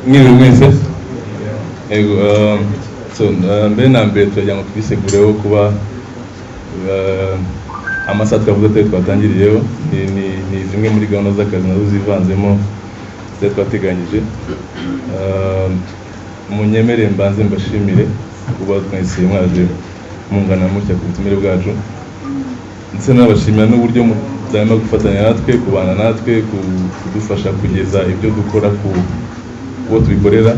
Mwiriwe mwese. Yego, so mbere na mbere turagira ngo twisegureho kuba amasaha twavuze atari twatangiriyeho. Ni zimwe muri gahunda z'akazi nazo zivanzemo zitari twateganyije. Munyemere mbanze mbashimire kuba mwese mwaje mungana mutya ku butumire bwacu, ndetse n'abashimira n'uburyo mudahwema gufatanya natwe, kubana natwe, kudufasha kugeza ibyo dukora ku bo tubikorera.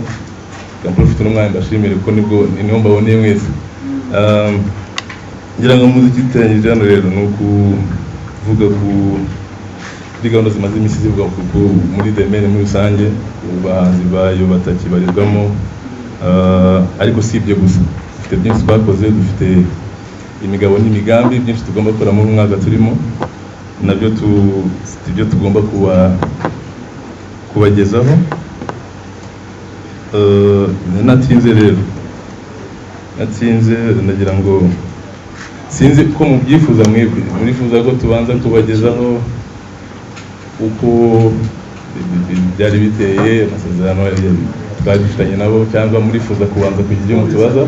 Kampani ufite n'umwanya mbashimire kuko nibwo niho mbaboneye mwese. Ngira ngo muzi igiteranyije hano rero ni ukuvuga kuri gahunda zimaze iminsi zivuga muri The Mane muri rusange, ku bahanzi bayo batakibarizwamo. Ariko si ibyo gusa, dufite byinshi twakoze, dufite imigabo n'imigambi byinshi tugomba gukora muri uyu mwaka turimo, nabyo dufite ibyo tugomba kubagezaho. Natinze rero, natsinze, ndagira ngo sinzi ko mubyifuza mwebwe, murifuza ko tubanza kubagezaho uko byari biteye, amasezerano twari dufitanye nabo, cyangwa murifuza kubanza kugira ibyo mutubaza?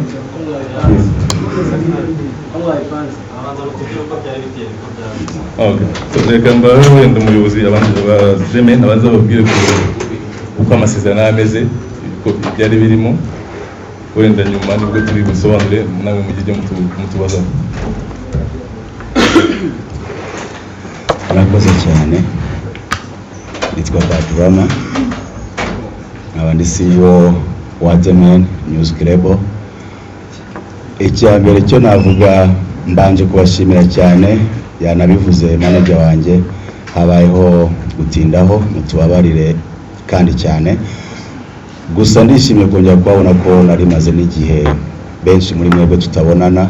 Abanza mutubwire uko byari biteye, uko byari. Okay. So, reka mbahe wenda umuyobozi abanza ba The Mane abanza babwire uko amasezerano ameze, uko byari birimo, wenda nyuma nibwo turi busobanure namwe mugire ibyo mutubazaho. Murakoze cyane. Nitwa Badrama, nkaba ndi CEO wa The Mane Music Label. Icya mbere cyo navuga, mbanje kubashimira cyane, yanabivuze manager wanjye, habayeho gutindaho, mutubabarire kandi cyane. Gusa ndishimye kongera kubabona ko nari maze n'igihe benshi muri mwebwe tutabonana.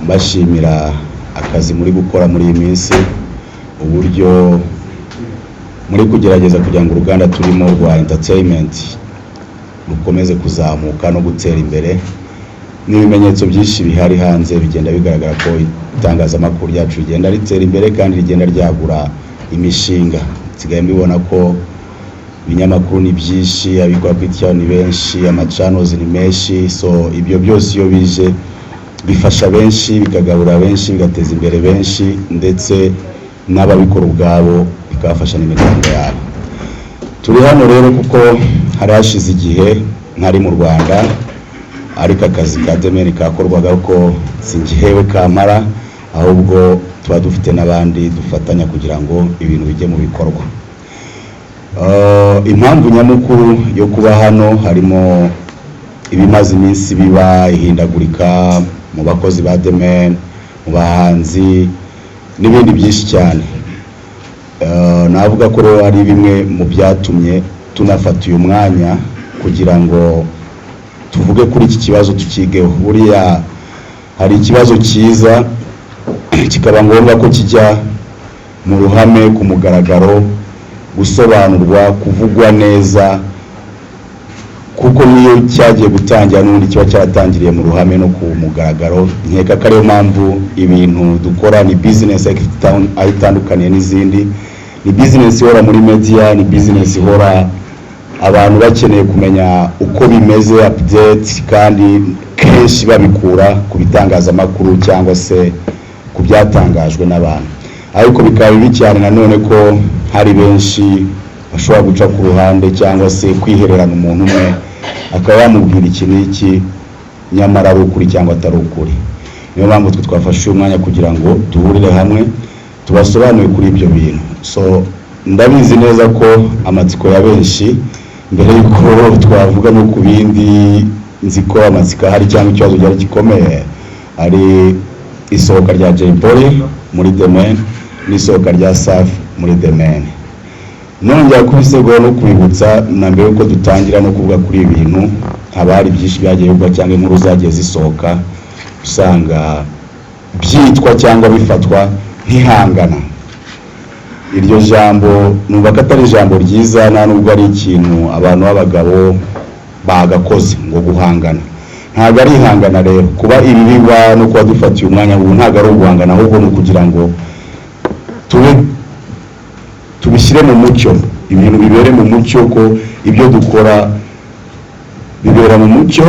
Mbashimira akazi muri gukora muri iyi minsi, uburyo muri kugerageza kugira ngo uruganda turimo rwa entertainment rukomeze kuzamuka no gutera imbere. N'ibimenyetso byinshi bihari hanze bigenda bigaragara ko itangazamakuru ryacu rigenda ritera imbere kandi rigenda ryagura imishinga. Nsigaye mbibona ko ibinyamakuru ni byinshi, abikora ku giti cyabo ni benshi, amachannels ni menshi. So ibyo byose iyo bije bifasha benshi, bikagabura benshi, bigateza imbere benshi, ndetse n'ababikora ubwabo bikabafasha n'imiryango yabo. Turi hano rero kuko hari hashize igihe ntari mu Rwanda, ariko akazi ka The Mane kakorwaga ko si njyewe kamara, ahubwo tuba dufite n'abandi dufatanya kugira ngo ibintu bijye mu bikorwa. Impamvu nyamukuru yo kuba hano harimo ibimaze iminsi biba, ihindagurika mu bakozi ba The Mane, mu bahanzi n'ibindi byinshi cyane. Navuga ko rero ari bimwe mu byatumye tunafata uyu mwanya kugira ngo tuvuge kuri iki kibazo, tukigeho. Buriya hari ikibazo cyiza kikaba ngombwa ko kijya mu ruhame, ku mugaragaro, gusobanurwa, kuvugwa neza, kuko niyo cyagiye gutangira n'ubundi kiba cyaratangiriye mu ruhame no ku mugaragaro. Nkeka ko ariyo mpamvu ibintu dukora ni business, ariko ifite aho itandukaniye n'izindi. Ni business ihora muri media, ni business ihora abantu bakeneye kumenya uko bimeze, update, kandi kenshi babikura ku bitangazamakuru cyangwa se ku byatangajwe n'abantu. Ariko bikaba bibi cyane nanone ko hari benshi bashobora guca ku ruhande cyangwa se kwihererana umuntu umwe akaba yamubwira iki n'iki, nyamara ari ukuri cyangwa atari ukuri. Niyo mpamvu twe twafashe uyu mwanya kugira ngo duhurire hamwe, tubasobanure kuri ibyo bintu. So ndabizi neza ko amatsiko ya benshi, mbere y'uko twavuga no ku bindi, nzi ko amatsiko ahari cyangwa ikibazo cyari gikomeye ari isohoka rya Jay Polly muri The Mane n'isohoka rya Safi muri The Mane. Nongera kubisegura no kubibutsa na mbere yuko dutangira no kuvuga kuri ibi bintu, haba hari byinshi byagiye bivugwa cyangwa inkuru zagiye zisohoka, usanga byitwa cyangwa bifatwa nk'ihangana. Iryo jambo numva ko atari ijambo ryiza, nta nubwo ari ikintu abantu b'abagabo bagakoze ngo guhangana. Ntabwo ari ihangana rero. Kuba ibi biba no kuba dufatiye umwanya ubu ntabwo ari uguhangana, ahubwo ni ukugira ngo tube tubishyire mu mucyo, ibintu bibere mu mucyo, ko ibyo dukora Bibera mu mucyo,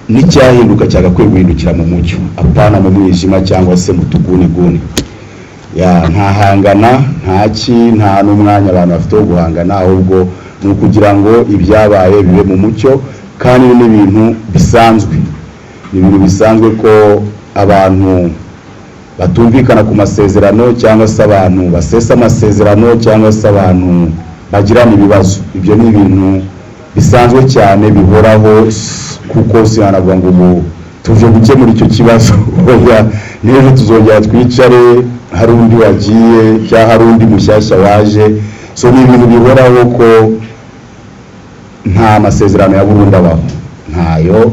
n'icyahinduka cyagakwiye guhindukira mu mucyo, apana mu mwijima cyangwa se mu tuguniguni. Ya, nta hangana, nta ki, nta n'umwanya abantu bafite wo guhangana, ahubwo ni ukugira ngo ibyabaye bibe mu mucyo. Kandi n'ibintu bisanzwe, ni ibintu bisanzwe ko abantu batumvikana ku masezerano, cyangwa se abantu basesa amasezerano, cyangwa se abantu bagirana ibibazo. Ibyo ni ibintu bisanzwe cyane bihoraho, kuko sinanavuga ngo ubu tuje gukemura icyo kibazo. Oya, n'ejo tuzongera twicare, hari undi wagiye cyangwa hari undi mushyashya waje. So ni ibintu bihoraho ko nta masezerano ya burundu abaho, ntayo,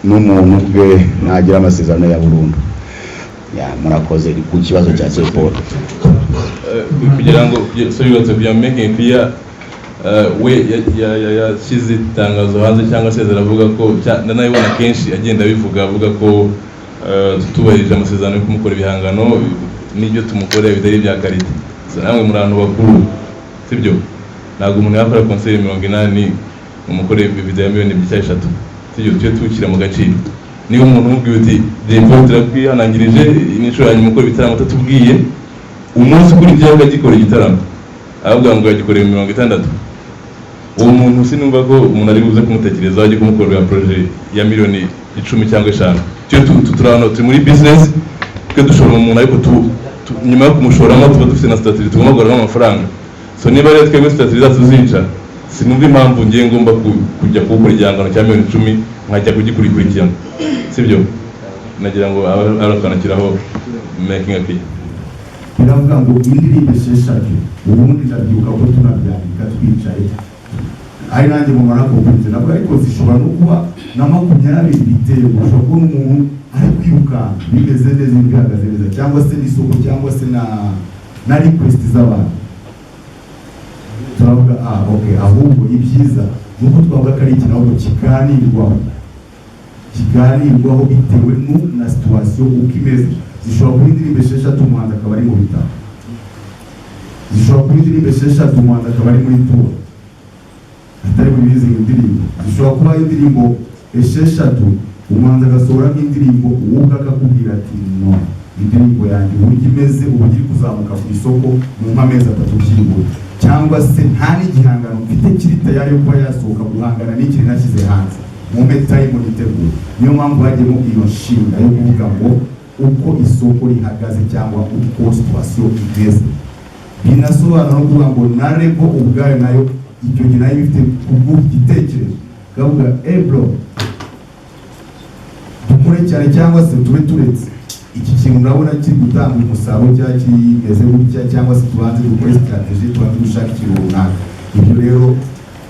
n'umuntu ubwe ntagira amasezerano ya burundu. Ya, murakoze ku kibazo cya Jay Polly. Kugira ngo, so yubatse kugira ngo making clear, we yashyize itangazo hanze cyangwa se aravuga ko ndanabibona kenshi agenda abivuga, avuga ko tutubahirije amasezerano yo kumukora ibihangano n'ibyo tumukorera bitari ibya qualité. So namwe muri abantu bakuru, sibyo? Ntabwo umuntu yakora concert 80 umukore video ya miliyoni 2 cyangwa 3, sibyo? Tujye tuwushyira mu gaciro. Niba umuntu umubwiye uti "Jay Polly, turakwihanangirije, iyi ni inshuro ya nyuma ukora ibitaramo utatubwiye", umunsi ukurikiyeho akagikora igitaramo aravuga ngo yagikoreye 60, uwo muntu sinumva ko umuntu ari buze kumutekerezaho ajye kumukorera projet ya miliyoni 10 cyangwa 5. Twe turi ahantu turi muri business, twe dushora umuntu, ariko nyuma yo kumushoramo tuba dufite na strategy tugomba gukoreramo amafaranga. So niba rero twebwe strategy zacu zica, sinumva impamvu ngiye ngomba kujya kuwukora igihangano cya miliyoni 10 nkajya kugikurikirana, sibyo? Nagira ngo abakanakiraho making a clear. Biravuga ngo indirimbo 6. Ubundi ndabyibuka ko tunabyandika twicaye, ari nanjye mu marakopenze nabwo, ariko zishobora no kuba na 20, bitewe ushobora kubona umuntu ari kwirukanka bimeze neza, ibintu bihagaze neza, cyangwa se n'isoko, cyangwa se na request z'abantu. Turavuga: "Ah, okay." Ahubwo ibyiza ni uko twavuga ko ari ikintu ahubwo kiganirwaho bitewe na situation uko imeze. Zishobora kuba indirimbo 6, umuhanzi akaba ari mu bitaro. Zishobora kuba indirimbo 6, umuhanzi akaba ari muri tour, atari burizinga indirimbo. Zishobora kuba indirimbo 6, umuhanzi agasohora nk'indirimbo, wowe ubwe akakubwira ati: "No, indirimbo yanjye uburyo imeze, uburyo iri kuzamuka ku isoko, mu nk'amezi 3 byibura, cyangwa se nta n'igihangano mfite kiri tayari yo kuba yasohoka guhangana n'ikiri nashyize hanze, mumpe time nitegure." Niyo mpamvu hajyemo iyo nshinga yo kuvuga ngo uko isoko rihagaze cyangwa uko situation imeze. Binasobanura no kuvuga ngo na label ubwayo nayo icyo gihe nayo ifite kubw'ubu igitekerezo, ikavuga: "Ebro, dukore cyane cyangwa se tube turetse iki kintu, ndabona kiri gutanga umusaruro cyangwa kimeze gutya, cyangwa se tubanze dukore strategy, tubanze dushaka ikintu runaka." Ibyo rero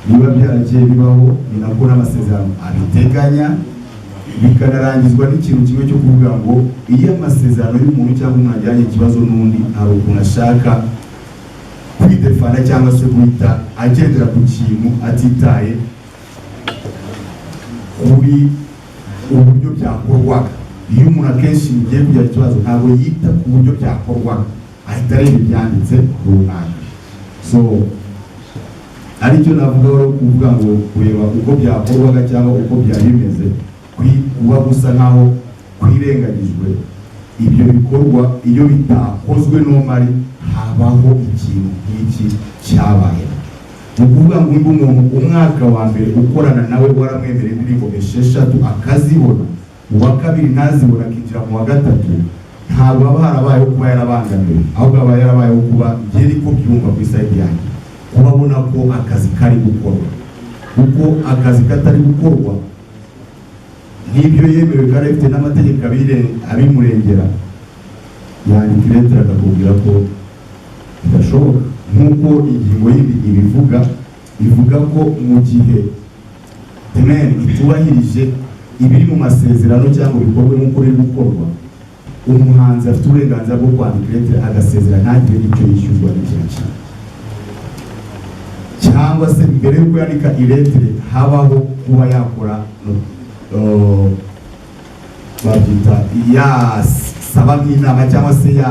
biba byaragiye bibaho, ni nako n'amasezerano abiteganya, bikanarangizwa n'ikintu kimwe cyo kuvuga ngo iyo amasezerano y'umuntu cyangwa umuntu ajyanye ikibazo n'undi, hari ukuntu ashaka kwidefanda cyangwa se guhita agendera ku kintu atitaye kuri uburyo byakorwaga. Iyo umuntu akenshi bigiye kugira ikibazo, ntabwo yita ku buryo byakorwaga, ahita areba ibyanditse runaka. So aricyo navuga rero, kuvuga ngo kureba uko byakorwaga cyangwa uko byari bimeze, kuba gusa nkaho kwirengagijwe ibyo bikorwa, iyo bitakozwe normally habaho ikintu nk'iki cyabaye. Ni ukuvuga ngo nimba umuntu umwaka wa mbere ukorana nawe waramwemereye indirimbo 6 akazibona, uwa kabiri ntazibona, akinjira mu wa gatatu, ntabwo haba harabayeho kuba yarabangamiwe, ahubwo aba yarabayeho kuba, njye niko byumva ku i side yanjye, kuba abona ko akazi kari gukorwa, kuko akazi katari gukorwa nk'ibyo yemerewe kandi afite n'amategeko abimurengera, yandika ilettre akakubwira ko bidashoboka. Nk'uko ingingo yindi ibivuga, ivuga ko mu gihe The Mane itubahirije ibiri mu masezerano cyangwa bikorwe nk'uko biri gukorwa, umuhanzi afite uburenganzira bwo kwandika ilettre agasezera, ntagire n'icyo yishyurwa n'ikintu kimwe, cyangwa se mbere y'uko yandika ilettre habaho kuba yakora babyita yasaba nk'inama, cyangwa se ya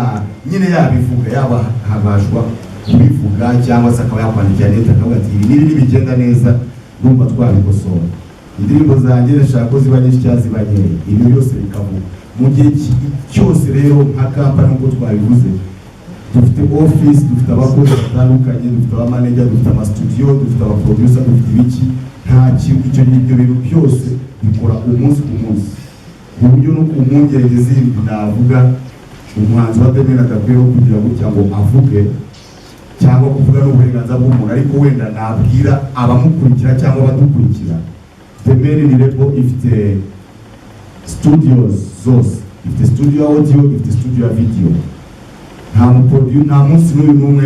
nyine yabivuga, yaba habashwa kubivuga, cyangwa se akaba yakwandikira leta akavuga ati: "Ibi n'ibi ntibigenda neza, Ndumva twabikosora. Indirimbo zanjye ndashaka ko ziba nyinshi cyangwa ziba nkeya." Ibyo byose bikavuga mu gihe cyose. Rero nka kampani, nk'uko twabivuze, dufite office, dufite abakozi batandukanye, dufite abamanager, dufite amastudio, dufite abaproducer, dufite ibiki. Nta kintu icyo, ibyo bintu byose bikora umunsi ku munsi, ku buryo no ku mpungenge zindi navuga, umuhanzi wa The Mane adakwiye kugira gutya ngo avuge cyangwa kuvuga n'uburenganzira bw'umuntu, ariko wenda nabwira abamukurikira cyangwa abadukurikira, The Mane ni label ifite studios zose, ifite studio audio, ifite studio ya video. Nta nta munsi n'uyu n'umwe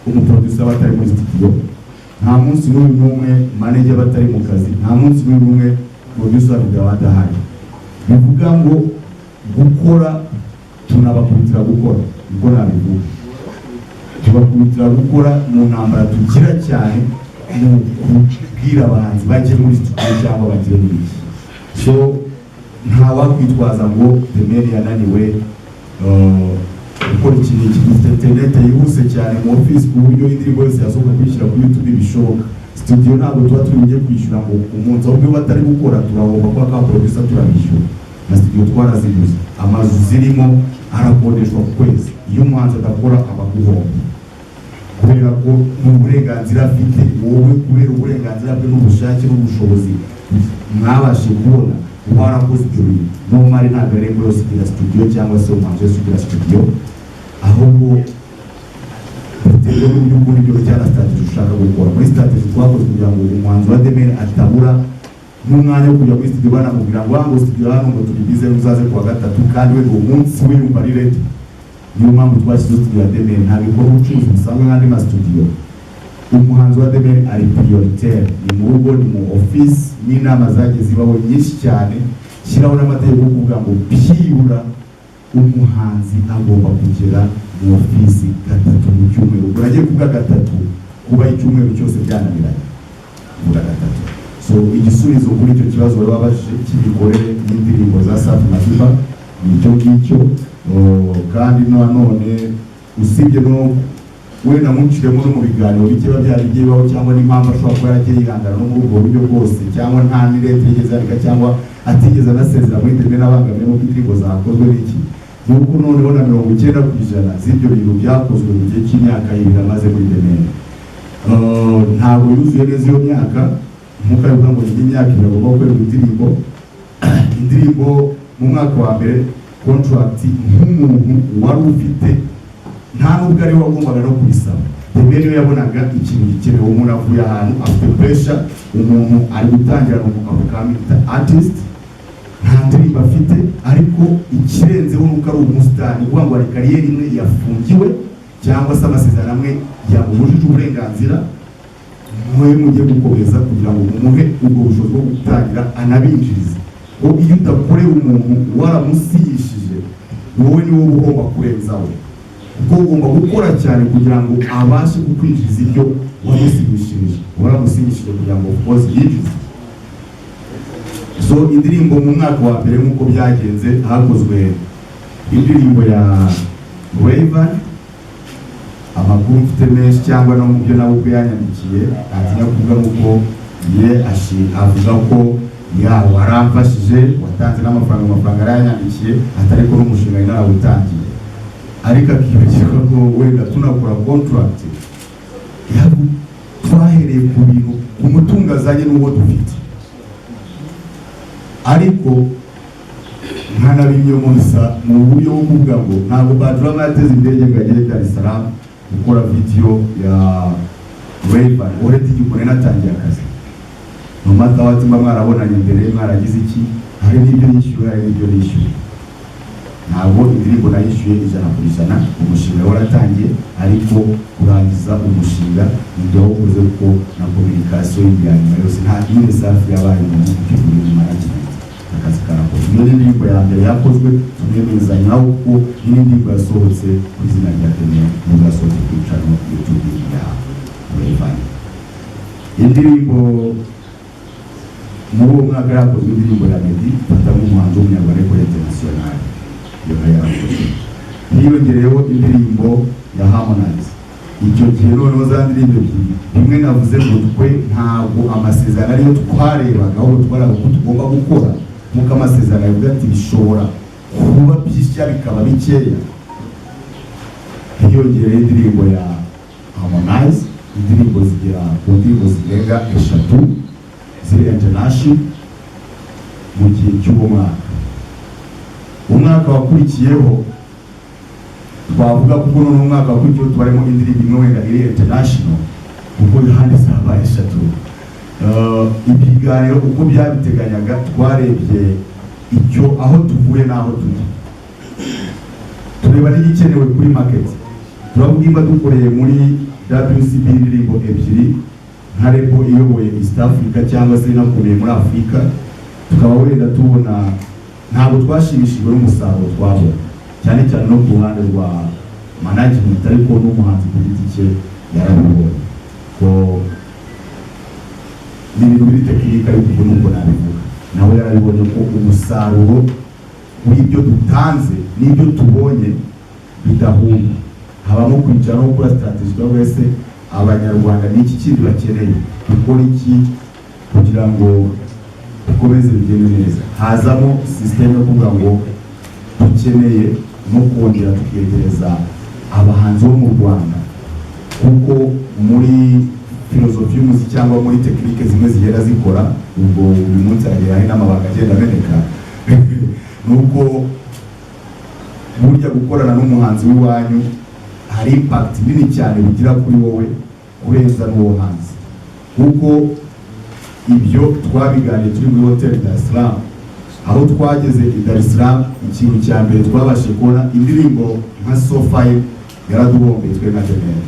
umuproducer aba atari muri studio, nta munsi n'uyu n'umwe manager aba atari mu kazi, nta munsi n'uyu n'umwe producer wa video aba adahari. Bivuga ngo gukora, tunabakubitira gukora, niko nabivuga, tubakubitira gukora. Mu ntambara tugira cyane ni ukubwira abahanzi bajye muri studio cyangwa bagire muri iki. So nta wakwitwaza ngo The Mane yananiwe gukora iki n'iki. Dufite internet yihuse cyane mu office, ku buryo indirimbo yose yasohoka kuyishyira kuri YouTube bishoboka. Studio ntabwo tuba turi bujye kwishyura ngo umunsi, ahubwo iyo batari gukora turahomba, kuba ka producer turabishyura, na studio twaraziguze, amazu zirimo arakodeshwa ku kwezi. Iyo umuhanzi adakora aba aguhomba, kubera ko ni uburenganzira afite. Wowe kubera uburenganzira bwe n'ubushake n'ubushobozi mwabashije kubona, uba warakoze ibyo bintu. Normally ntabwo ari yose igira studio cyangwa se umuhanzi wese ugira studio, ahubwo biterwa n'uburyo ukunda ibyo cyangwa strategy ushaka gukora. Muri strategy twakoze kugira ngo umuhanzi wa The Mane atabura n'umwanya wo kujya muri studio, banamubwira ngo ngo studio hano ngo turi bize, uzaze kuwa gatatu, kandi we uwo munsi we yumva ari ready. Niyo mpamvu twashyizeho studio ya The Mane. Ntabwo ikora ubucuruzi busanzwe nk'andi ma studio. Umuhanzi wa The Mane ari prioritaire, ni mu rugo, ni mu office, n'inama zagiye zibaho nyinshi cyane, shyiraho n'amategeko yo kuvuga ngo byibura umuhanzi agomba kugera mu ofisi gatatu mu cyumweru. Ubwo nagiye kuvuga gatatu, kuba icyumweru cyose byananiranye, kuvuga gatatu. So igisubizo kuri icyo kibazo bari babajije cy'imikorere y'indirimbo za Safi Madiba ni icyo ngicyo. Oh, kandi nanone usibye no wenda munciremo no mu biganiro bike biba byaragiye bibaho, cyangwa n'impamvu ashobora kuba yaragiye yihangana no muri ubwo buryo bwose, cyangwa nta n'ilettre yigeze yandika, cyangwa atigeze anasezera muri The Mane abangamiwe n'uko indirimbo zakozwe n'iki, ni uko noneho na 90% z'ibyo bintu byakozwe mu gihe cy'imyaka 2 amaze muri The Mane. Ntabwo yuzuye neza iyo myaka, nk'uko abivuga ngo ni imyaka 2 agomba gukorerwa indirimbo. Indirimbo mu mwaka wa mbere, contract nk'umuntu wari ufite, nta nubwo ari we wagombaga no kubisaba. The Mane we yabonaga ikintu gikenewe. Umuntu avuye ahantu afite pressure, umuntu ari gutangira upcoming artist, nta ndirimbo afite, ariko ikirenzeho nuko ari umusitari, ni ukuvuga ngo hari career imwe yafungiwe cyangwa se amasezerano amwe yamubujije uburenganzira. Mwe mujye gukomeza kugira ngo mumuhe ubwo bushobozi bwo gutangira anabinjiriza. Ko iyo udakorera umuntu waramusiyishije, wowe ni wowe ugomba kurenzaho, kuko ugomba gukora cyane kugira ngo abashe kukwinjiriza ibyo wamusinyishirije, waramusinyishije kugira ngo of course yinjize. So indirimbo mu mwaka wa mbere, nk'uko byagenze, hakozwe indirimbo ya Rayvanny. Amakuru mfite menshi cyangwa no mu byo nawe ubwe yanyandikiye, ntatinya kuvuga, nuko ye avuga ko ya waramfashije, watanze n'amafaranga, amafaranga arayanyandikiye, atari ko n'umushinga yari narawutangiye, ariko akibagirwa ko wenda tunakora contract twahereye ku bintu, ku mutungo azanye n'uwo dufite. Ariko nkanabinyomoza mu buryo bwo kuvuga ngo ntabwo Badrama yateze indege ngo agere Dar es Salaam gukora video ya Rayvanny already igihe natangiye akazi. No matter what, mba mwarabonanye mbere, mwaragize iki, hari n'ibyo yishyuwe, hari n'ibyo nishyuwe. Ntabwo indirimbo nayishyuye 100%. Umushinga waratangiye, ariko kurangiza umushinga nibyo wawukoze, kuko na communication ya nyuma yose nta nyine. Safi yabaye umuntu ufite management, akazi karakozwe. Iyo ni indirimbo ya mbere yakozwe, tunemezanya ko iyi ndirimbo yasohotse ku izina rya The Mane, nubwo yasohotse ku channel YouTube ya Rayvanny. Indirimbo muri uwo mwaka yakozwe, indirimbo ya Meddy, fata nk'umuhanzi w'umunyarwanda ariko international, iyo nayo yarakozwe. Hiyongereyeho indirimbo ya Harmonize. Icyo gihe noneho za ndirimbo ebyiri, bimwe navuze ngo twe ntabwo amasezerano ariyo twarebaga, ahubwo twaraga ko tugomba gukora nk'uko amasezerano yavuga ati bishobora kuba byinshi bikaba bikeya. Hiyongereho indirimbo ya Harmonize, indirimbo zigera ku ndirimbo zirenga eshatu ziri international mu gihe cy'uwo mwaka. Umwaka wakurikiyeho twavuga, kuko none umwaka wakurikiyeho tubarimo indirimbo imwe wenda iri international, kuko ahandi zabaye eshatu. Ibiganiro uko byabiteganyaga, twarebye icyo aho tuvuye n'aho tujya, tureba n'igikenewe kuri market. Turavuga imba dukoreye muri WCB indirimbo ebyiri nka label iyoboye East Africa cyangwa se inakomeye muri Afurika, tukaba wenda tubona ntabwo twashimishijwe n'umusaruro twabona, cyane cyane no ku ruhande rwa management, ariko n'umuhanzi ku giti cye yarabibonye ko ni ibintu biri technique, ariko ubwo nuko nabivuga, nawe yarabibonye ko umusaruro w'ibyo dutanze n'ibyo tubonye bidahuye. Habamo kwicara no gukora strategy twavuga: ese Abanyarwanda ni iki kindi bakeneye, gukora iki kugira ngo bikomeze bigende neza? Hazamo système yo kuvuga ngo dukeneye no kongera tukegereza abahanzi bo mu Rwanda, kuko muri filozofi y'umuziki cyangwa muri technique zimwe zigenda zikora, ubwo uyu munsi hagera hari n'amabanga agenda ameneka, nuko burya gukorana n'umuhanzi w'iwanyu hari impact nini cyane bigira kuri wowe kurenza n'uwo hanze, kuko ibyo twabiganiye turi muri hoteli Dar es Salaam. Aho twageze i Dar es Salaam, ikintu cya mbere twabashije kubona, indirimbo nka So Fine yaraduhombeye twe nka The Ben.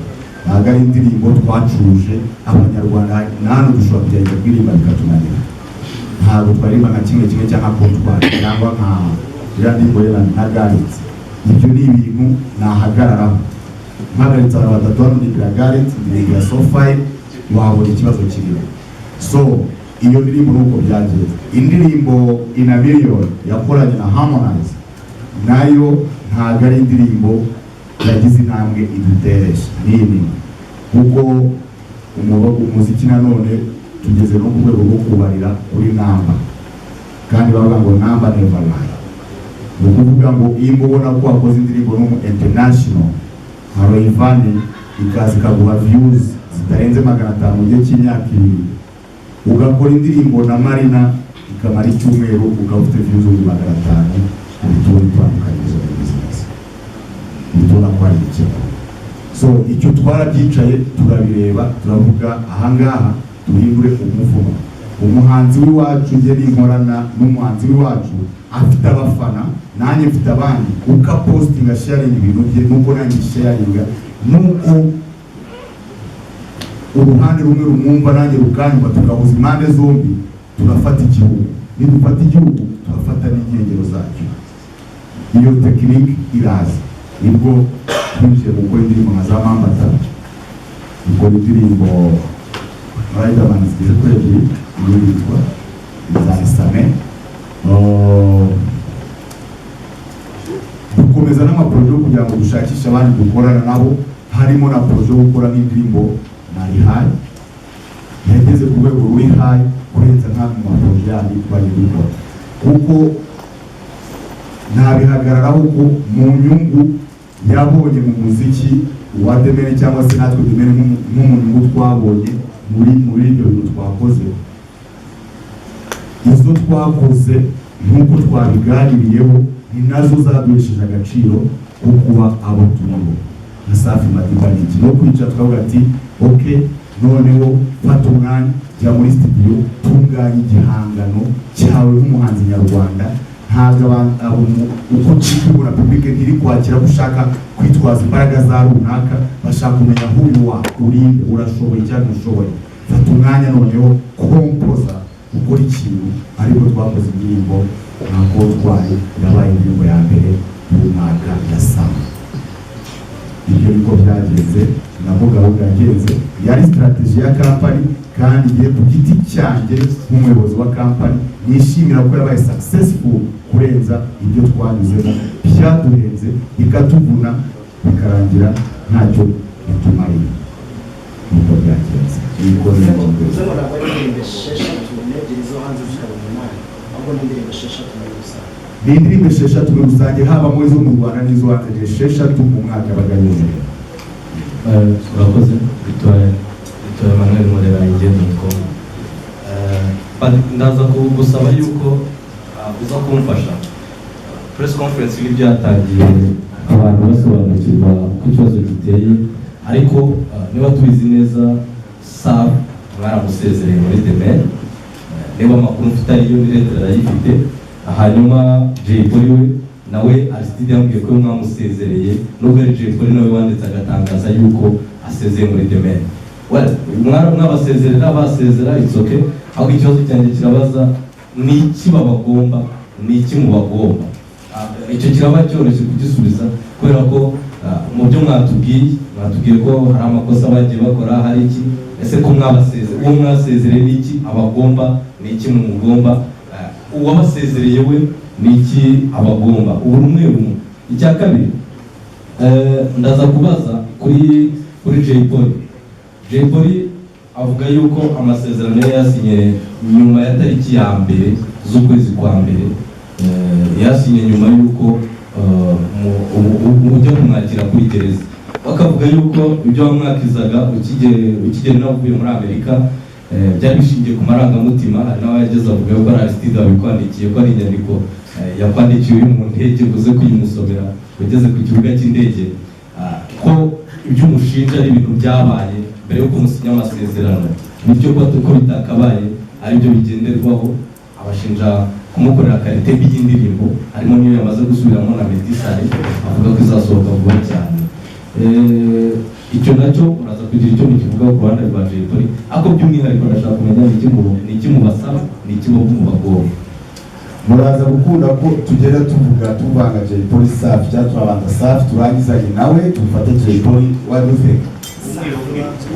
Ntabwo ari indirimbo twacuruje Abanyarwanda, na hano dushobora kugerageza kuririmba bikatunanira. Ntabwo twaririmba nka Kimwe Kimwe cyangwa Kontwari cyangwa nka iriya ndirimbo ye na Gareth. Ibyo ni ibintu nahagararaho mpagaritse abantu batatu hano, ndirimbira Gareth, ndirimbira So Fine, wabona ikibazo kirimo. So iyo ndirimbo nuko byagenze. Indirimbo In a Million yakoranye na Harmonize nayo ntabwo ari indirimbo yagize intambwe iduteresha nini, kuko umuziki nanone tugeze no ku rwego rwo kubarira kuri namba, kandi bavuga ngo number never lie. Ni ukuvuga ngo iyo ubona ko wakoze indirimbo n'umu international nka Rayvanny, ikaza ikaguha views zitarenze 500 mu gihe cy'imyaka 2, ugakora indirimbo na Marina ikamara icyumweru ukaba ufite views 500,000, uhita ubona itandukanyirizo muri business, uhita ubona ko hari igikenewe. So icyo twarabyicaye turabireba, turavuga ahangaha duhindure umuvuno. Umuhanzi w'iwacu, njye ninkorana n'umuhanzi w'iwacu afite abafana, nanjye mfite abandi, uko apostinga, sharing ibintu bye, nuko nanjye sharinga, nuko uruhande rumwe rumwumva nanjye rukanyumva, tugahuza impande zombi, turafata igihugu. Nidufata igihugu, turafata n'inkengero zacyo. Iyo technique iraza, nibwo twinjiye mu gukora indirimbo nka za Mambata, gukora indirimbo Riderman zigeze kuri ebyiri, iyindi yitwa za Same. Dukomeza n'amaprojet yo kugira ngo dushakishe abandi dukorana nabo, harimo na projet yo gukora nk'indirimbo na Rihayi yageze ku rwego ruri high kurenza nka mu maprojet yandi twagiye dukora, kuko ntabihagararaho ko mu nyungu yabonye mu muziki wa The Ben, cyangwa se natwe The Ben nko mu nyungu twabonye muri ibyo bintu twakoze, izo twakoze nk'uko twabiganiriyeho ni nazo zaduhesheje agaciro ko kuba abo turibo nka Safi Madiba. Ni iki no kwicara tukavuga ati: "Ok, noneho fata umwanya, jya muri studio, tunganya igihangano cyawe nk'umuhanzi nyarwanda." Ntabwo uko turi kubona, public ntiri kwakira ko ushaka kwitwaza imbaraga za runaka, bashaka kumenya who you are, urinde, urashoboye cyangwa ntushoboye. Fata umwanya noneho kompoza, ukora ikintu. Ariko twakoze indirimbo nka Kontwari, yabaye indirimbo ya mbere y'umwaka ya sama. Ibyo niko byagenze, nabwo gahunda yagenze yari strategy ya company, kandi ngiye ku giti cyanjye nk'umuyobozi wa company nishimira ko yabaye successful kurenza ibyo twanyuzemo byaduhenze, bikatuvuna, bikarangira ntacyo. Bitumariye nuko byagenze, niko Bivuze ngo ntabwo ari indirimbo esheshatu n'ebyiri zo hanze zikaba umunani, ahubwo ni indirimbo esheshatu muri rusange. Ni indirimbo esheshatu muri rusange, haba muri zo mu Rwanda n'izo hanze, ni esheshatu mu mwaka yabaga yemerewe. Urakoze. Victor Emmanuel, nkorera igihe.com. Ndaza kugusaba yuko uza kumfasha. Press conference n'ibyatangiye, abantu basobanukirwa uko ikibazo giteye, ariko niba tubizi neza, Safi mwaramusezereye muri The Ben. Niba amakuru mfite ariyo, ni leta arayifite. Hanyuma Jay Polly we nawe, Aristide yambwiye ko mwamusezereye, nubwo ari Jay Polly nawe wanditse agatangaza yuko asezeye muri The Ben. Well, mwabasezerera, basezera, it's okay. Ahubwo ikibazo cyanjye kirabaza: ni iki babagomba, ni iki mubagomba? Icyo kiraba cyoroshye kugisubiza, kubera ko mu byo mwatubwiye, mwatubwiye ko hari amakosa bagiye bakora, hari iki. Ese ko mwabaseze, uwo mwasezereye ni iki abagomba, ni iki mumugomba? Uwabasezereye we ni iki abagomba? Ubu rumwe rumwe. Icya kabiri, ndaza kubaza kuri Jay Polly. Jay Polly avuga yuko amasezerano ye yasinye nyuma ya tariki ya 1 z'ukwezi kwa mbere, yasinye nyuma y'uko ujya kumwakira kuri gereza, bakavuga yuko ibyo wamwakizaga ukigera nawe uvuye muri Amerika, byari bishingiye ku marangamutima. Hari n'aho yageze avuga yuko ari Aristide wabikwandikiye, ko ari inyandiko yakwandikiye uri mu ndege, uze kuyimusomera ugeze ku kibuga cy'indege. Ko ibyo umushinja ari ibintu byabaye mbere y'uko musinya amasezerano, bityo ko bitakabaye aribyo bigenderwaho. Abashinja kumukorera qualité mbi y'indirimbo, harimo n'iyo yamaze gusubiramo na Meddy Saleh, avuga ko izasohoka vuba cyane. Icyo nacyo uraza kugira icyo mukivugaho ku ruhande rwa Jay Polly, ariko by'umwihariko ndashaka kumenya ni iki mubasaba, ni iki bo mubagomba. Muraza gukunda ko tugenda tuvuga tuvanga Jay Polly, Safi, cyangwa turabanza Safi turangizanye nawe dufate Jay Polly? What do you think?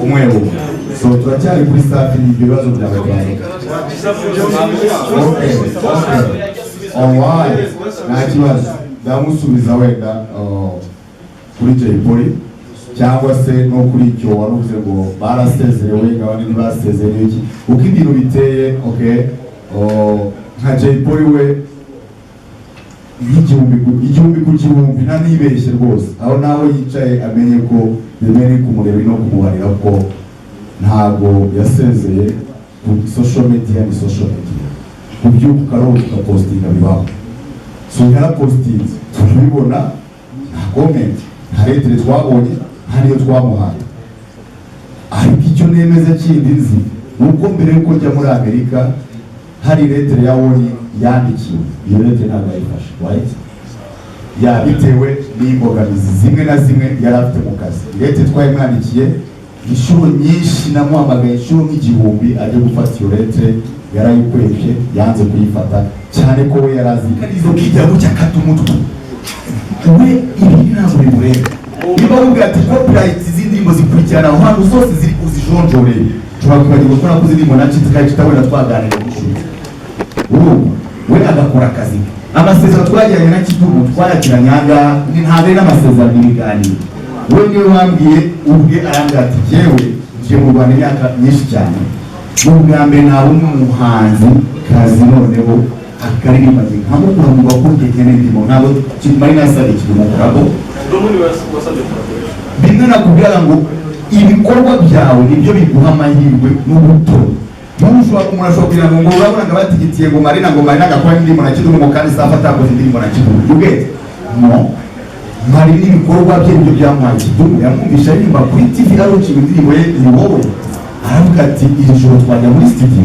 Umwe umwe. So turacyari kuri Safi, ni ibyo bibazo byawe byanjye. Okay, alright, nta kibazo, ndamusubiza wenda kuri Jay Polly cyangwa se no kuri icyo wari uvuze ngo barasezerewe, abandi ntibasezerewe, iki, uko ibintu biteye. Okay, nka Jay Polly we, nk'igihumbi ku gihumbi, nta nibeshye rwose, aho nawe yicaye amenye ko bimwe kumureba no kumubarira ko ntago yasezeye. Ku social media ni social media, kubyuka ukarota ugapostinga bibaho. So yarapostinze turabibona, nta comment, nta lettre twabonye, nta niyo twamuhaye. Ariko icyo nemeza kindi nzi ni uko mbere y'uko njya muri Amerika hari lettre ya warning yandikiwe. Iyo lettre ntabwo yayifashe, right? Ya bitewe n'imbogamizi zimwe na zimwe yari afite mu kazi. Lettre twayimwandikiye inshuro nyinshi, namuhamagaye inshuro nk'igihumbi ajya gufata iyo lettre, yarayikwepye, yanze kuyifata, cyane ko we yari azi izo kijya gutya akata umutwe we, ibi ntabwo bimureba. Niba wubwira ati copyright z'indirimbo zikurikirana aho hantu zose ziri, uzijonjore, ushobora kwibagirwa ko nakoze indirimbo na Chita, kandi Chita wenda twaganiriye n'inshuti, urumva we agakora akazi ke. Amasezerano twagiranye na Kidumu twayagiranye ahangaha, ni ntabwo ari n'amasezerano, ibiganiro. We niwe wambwiye ubwe, arambwira ati: "Jyewe ngiye mu Rwanda imyaka myinshi cyane, ni ubwa mbere nabona umuhanzi kazi noneho akaririmba njye nkamukura mu bakunzi nkeneye indirimbo." Ntabwo Mari nasabye Kidumu collabo. Bimwe nakubwira ngo ibikorwa byawe nibyo biguha amahirwe n'ubutoni. Nk'ubu ushobora, umuntu ashobora kugira ngo urabona ngo batigitiye ngo Marina, ngo Marina agakora indirimbo na Kidumu, ngo kandi Safi atakoze indirimbo na Kidumu. You get? No, Marina ibikorwa bye nibyo byamuhaye Kidumu. Yamwumvisha aririmba kuri TV, aronshinga indirimbo ye "Ni Wowe", aravuga ati: "Iri joro twajya muri studio."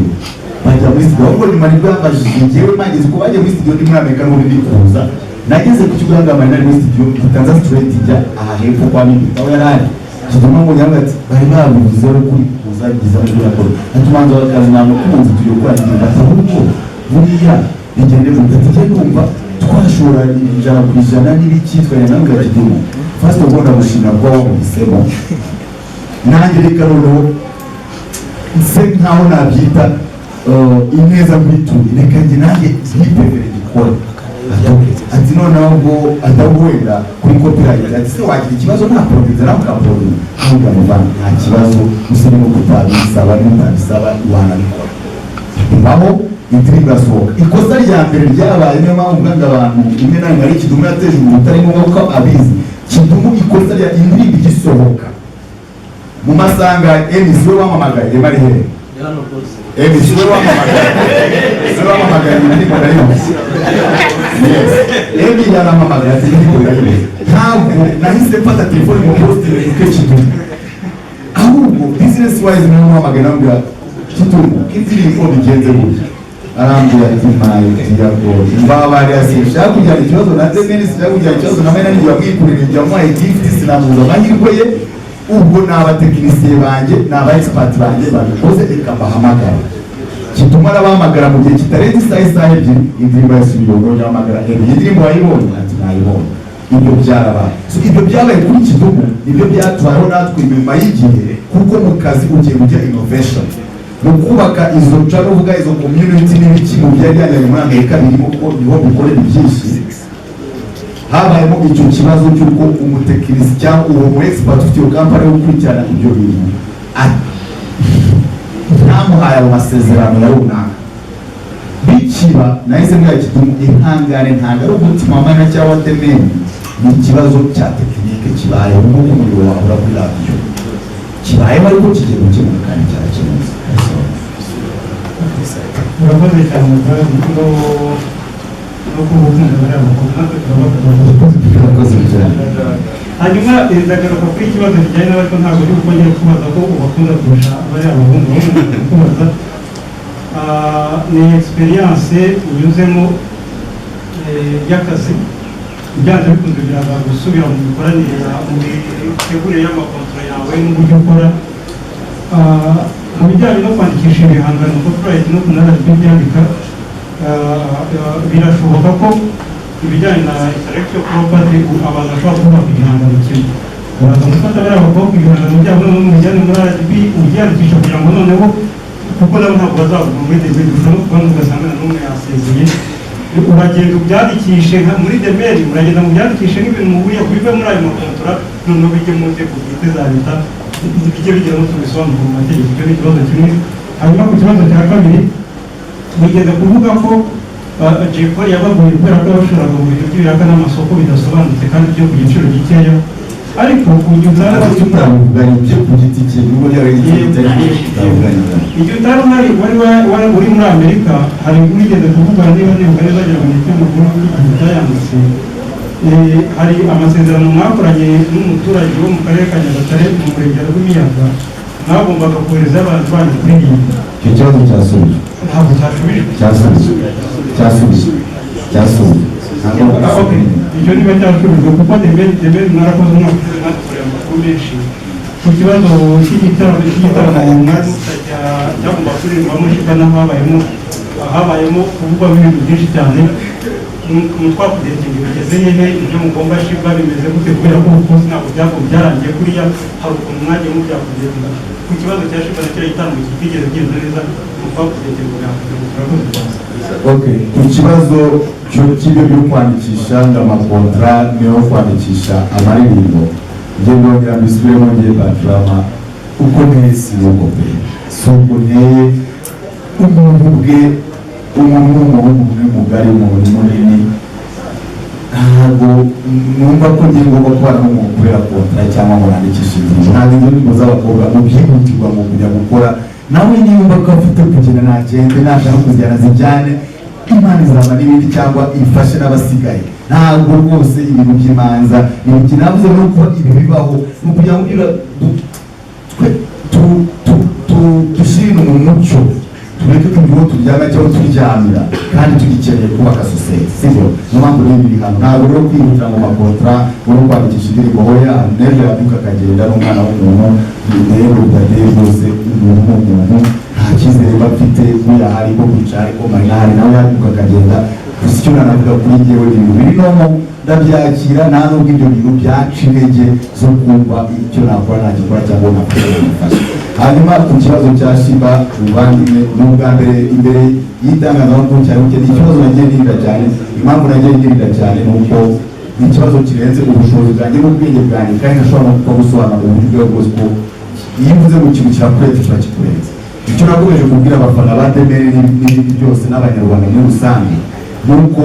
Bajya muri studio. Ahubwo nyuma nibwo yambajije njyewe mpageze, ko bagiye muri studio ndi muri Amerika n'ubundi ndi kuza. Nageze ku kigo hanga Marina ari muri studio, mpita nza straight njya aha hepfo kwa Mimi aho yari ari. Kidumu ngo nyamara ati bari babivuzeho kuri kuza byiza muri yakora, ati umuhanzi w'akazi namukunze, tugiye gukora indirimbo. Ati: "Ahubwo buriya bigende gute?" Ati: "Njye ndumva twashora 100% n'ibiki." Twagenda nawe Kidumu, first of all ndamushimira kuba wamuhisemo. Nanjye reka noneho nse nkaho nabyita ineza nkwituye, reka njye nanjye nipevere gikora. Ati: "Okay." Ati noneho ngo atari wenda kuri copyright, ati se wagira ikibazo nta producer nawe ukaproduce? Nubwo muvana nta kibazo, gusa niba utabisaba, nutabisaba wanabikora, bibaho. Indirimbo irasohoka. Ikosa rya mbere ryabaye, niyo mpamvu mvuga ngo abantu rimwe na rimwe ari Kidumu yateje umuntu utari ngombwa ko abizi. Kidumu, ikosa rya indirimbo igisohoka mu masanga, MC we wamamagaye, Ema ari hehe? MC we wamamagaye, we wamamagaye, indirimbo ndayibuze. Yes, Emi yaramamagaye ati indirimbo ndayibuze. Ntabwo nahise mfata telefone mu posting uke Kidumu, ahubwo business wise niwe muhamagaye, namubwira Kidumu ko indirimbo bigenze gutya. Arambwira ati my dear God, mbabarira, sinshaka kujyana ikibazo na The Ben, sinshaka kujyana ikibazo na Mena, n'igihe wamwikurira igihe wamuhaye gift, sinamubuza amahirwe ye. Ubwo ni abatekinisiye banjye, ni aba expert banjye babikoze, reka mbahamagare. Kituma arabahamagara mu gihe kitarenze isaha, isaha 2 indirimbo yasubiye. Ubwo yahamagara Emi, indirimbo wayibonye? Ati nayibonye. Ibyo byarabaye. So ibyo byabaye kuri Kidumu, nibyo byatubayeho natwe nyuma y'igihe, kuko mu kazi ugiye ujya innovation mu kubaka izo nca uvuga izo community n'ibiki mu byari byajyanye muri Amerika birimo ko niho bikorera ibyinshi. Habayemo icyo kibazo cy'uko umutekinisi cyangwa uwo mu expert ufite iyo company wo gukurikirana ibyo bintu ntamuhaye ayo masezerano ya runaka. Bikiba nahise mbwira Kidumu, ihangane, ntabwo ari umutima wa cyangwa The Ben, ni ikibazo cya tekinike kibayeho nk'uko umuriro wahora kuri radiyo kibayeho, ariko kigiye gukemuka kandi cyarakemutse. Urakoze cyane kandi no kuba ukunda bariya bakobwa, natwe turabakunda. Urakoze cyane. Hanyuma ndagaruka kuri ikibazo kijyanye n'abariko ntabwo ndi bukongere kubaza ko ubakunda kurusha bariya bahungu, ahubwo ndi kubaza ni experience unyuzemo y'akazi. Byanze bikunze biraza gusubira mu mikoranire mu mitegurire y'amakontora yawe n'uburyo ukora. Mu bijyanye no kwandikisha ibihangano, copyright, no kunarajwi byandika, birashoboka ko ibijyanye na intellectual property abantu bashobora kubaka igihangano kimwe. Uraza gufata bariya bakobwa ibihangano byabo, noneho mubijyane muri RDB ubyandikisha, kugira ngo noneho, kuko nabo ntabwo bazaguma muri The Ben, ushobora no kubona ugasanga na n'umwe yasezeye. Uragenda ubyandikishe muri The Ben, uragenda mubyandikishe nk'ibintu muhuriye, bive muri ayo makontora, noneho bijye mu nzego bwite za leta, bijye bigira n'utuntu bisobanura mu mategeko. Icyo ni ikibazo kimwe. Hanyuma ku kibazo cya kabiri, wigeze kuvuga ko Jay Polly yabaguye kubera ko yabashoraga mu bintu by'ibiraka n'amasoko bidasobanutse kandi byo ku giciro gikeya, ariko igihe utari Ati tutabivuganye ibyo ku giti cye, nubwo byaba ari igihe kitari tutabivuganye. Igihe utari uhari, wari uri muri Amerika, hari inkuru igeze kuvuga, niba nibuka neza, agira ngo ni ikinyamakuru igihe cyayanditse. Hari amasezerano mwakoranye n'umuturage wo mu karere ka Nyagatare, mu murenge wa Rwimiyaga, mwagombaga kohereza abantu banyu kuririmba. Icyo kibazo cyasubijwe. Ntabwo cyashubijwe. Cyasubijwe, cyasubijwe, cyasubijwe, ntabwo. Ah, okay. Icyo niba cyashubijwe, kuko The Ben mwarakoze umwaka ushize, mwadukoreye amakuru menshi ku kibazo cy'igitaramo mwari cyagomba kuririmbamo Sheebah, naho habayemo kuvugwamo ibintu byinshi cyane mu twakudetinga. Bigeze hehe? Ibyo mugomba Sheebah bimeze gute? Kubera ko ubu ntabwo byago byarangiye kuriya, hari ukuntu mwagiye mubyakudetinga ku kibazo cya Sheebah na kiriya gitaramo kitigeze kigenda neza mu twakudetinga kugira ngo turakoze cyane. Okay, ku kibazo cy'ibyo byo kwandikisha ngo amakontra niyo kwandikisha amaririmbo, njye ndongera mbisubiremo, ngiye Badrama, uko nteye si uko pe, si uko nteye. Umuntu ubwe, umuntu ni umuntu, umuntu ni mugari, umuntu ni munini. Ntabwo numva ko ngiye ngomba kubana n'umuntu kubera kontra cyangwa ngo nandikishe indirimbo. Ntabwo izo ndirimbo z'abakobwa mu byihutirwa mu kujya gukora. Nawe niba ko afite kugenda nagende, nashaka kuzijyana zijyane, Imana izaba n'ibindi cyangwa ifashe n'abasigaye. Ntabwo rwose ibintu by'imanza ni ibiki navuze no kuba ibi bibaho, ni ukugira ngo twe dushyire ibintu mu mucyo, tureke tugira uwo turyama cyangwa turyamira, kandi tugikeneye kubaka sosiyete, sibyo? Niyo mpamvu rero biri hano. Ntabwo rero kwihutira ngo makontra no kwandikisha indirimbo, hoya, n'ejo yabyuka akagenda n'umwana w'umuntu, rero bidateye rwose. Umuntu ni umuntu, nta cyizere mba mfite buriya hari ko kwicara, ariko Marina hari nawe yabyuka akagenda. Gusa icyo nanavuga kuri njyewe, ni ibintu biri normal, ndabyakira. Nta nubwo ibyo bintu byaca intege zo kumva icyo nakora nagikora cyangwa nafasha nagifasha. Hanyuma ku kibazo cya Sheebah, muvandimwe, ni ubwa mbere imbere y'itangazamakuru cyane. Ni ikibazo nagiye nirira cyane. Impamvu nagiye nirira cyane ni uko ni ikibazo kirenze ubushobozi bwanjye n'ubwenge bwanjye, kandi ntashobora no kuba gusobanura mu buryo bwose, ko iyo uvuze ngo ikintu kirakurenze, kiba kikurenze. Icyo nakomeje kubwira abafana ba The Ben n'ibindi byose n'Abanyarwanda muri rusange ni uko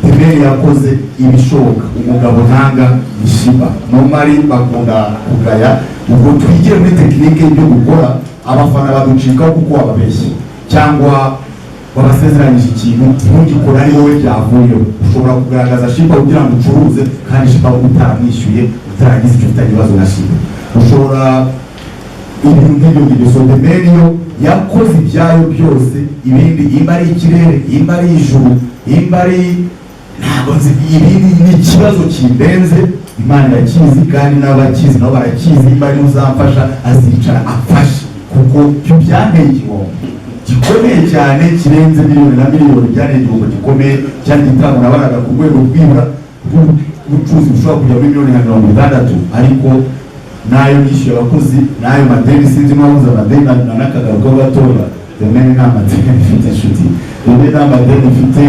The Ben yakoze ibishoboka. Umugabo ntanga ni Sheebah. Normally bakunda kugaya, ubwo twigire muri tekinike y'ibyo gukora, abafana baducikaho kuko wababeshye cyangwa wabasezeranyije ikintu ntugikore ari wowe byavuyeho. Ushobora kugaragaza Sheebah kugira ngo ucuruze, kandi Sheebah utaramwishyuye, utaragize icyo ufitanye ibibazo na Sheebah. Ushobora ibintu nk'ibyo ngibyo. So The Ben yo yakoze ibyayo byose, ibindi imba ari ikirere, imba ari ijuru, imba ari ntabwo nzi. Ibindi ni ikibazo kindenze, Imana irakizi kandi n'abakizi nabo barakizi. Imba ari uzamfasha, azicara afashe, kuko byo byanteye igihombo gikomeye cyane kirenze miliyoni na miliyoni. Byanteye igihombo gikomeye cyane. Igitaramo nabaraga ku rwego rwibura rw'ubucuruzi bushobora kujya muri miliyoni nka 60, ariko n'ayo nishyuye abakozi n'ayo madeni, sinzi impamvu amadeni na n'akagaruka gatoya. The Ben nta madeni ifite, inshuti. The Ben nta madeni ifite.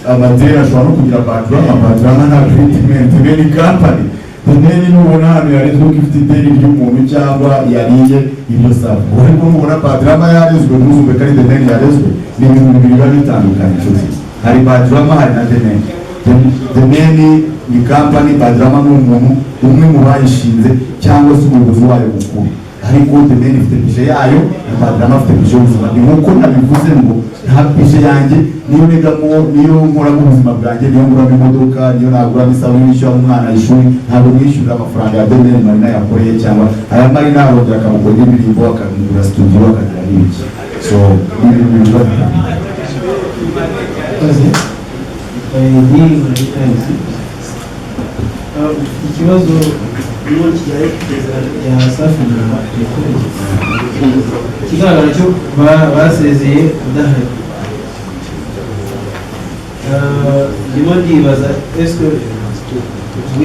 Amadeni ashobora no kugira Badrama. Badrama nta treatment. The Ben company, The Ben nubona ahantu yarezwe ko ifite ideni ry'umuntu cyangwa yariye ibyo, sawa. Ariko nubona Badrama yarezwe, ntuzumve ko ari The Ben yarezwe. Ni ibintu bibiri biba bitandukanye, inshuti. Hari Badrama, hari na The Ben. The Ben ni company, Badrama ni umuntu umwe mu bayishinze cyangwa se umuyobozi wayo mukuru. Ariko The Ben ifite budget yayo na Badrama afite budget y'ubuzima. Ni nkuko nabivuze ngo nta budget yanjye niyo negamo, niyo nkoramo ubuzima bwanjye, niyo nguramo imodoka, niyo naguramo isabune, nishyura umwana ishuri. Ntabwo mwishyurira amafaranga ya The Ben Marina yakoreye, cyangwa aya Marina arongera akamukora indirimbo, akamugura studio, akagira n'ibiki. So ni ibintu biba bitandukanye. Murakoze. Ni muri Times. Ikibazo n'ubu kijyanye n'isezerano rya Safi na Jay. Ikigaragara cyo basezeye udahari. Ndimo ndibaza, ese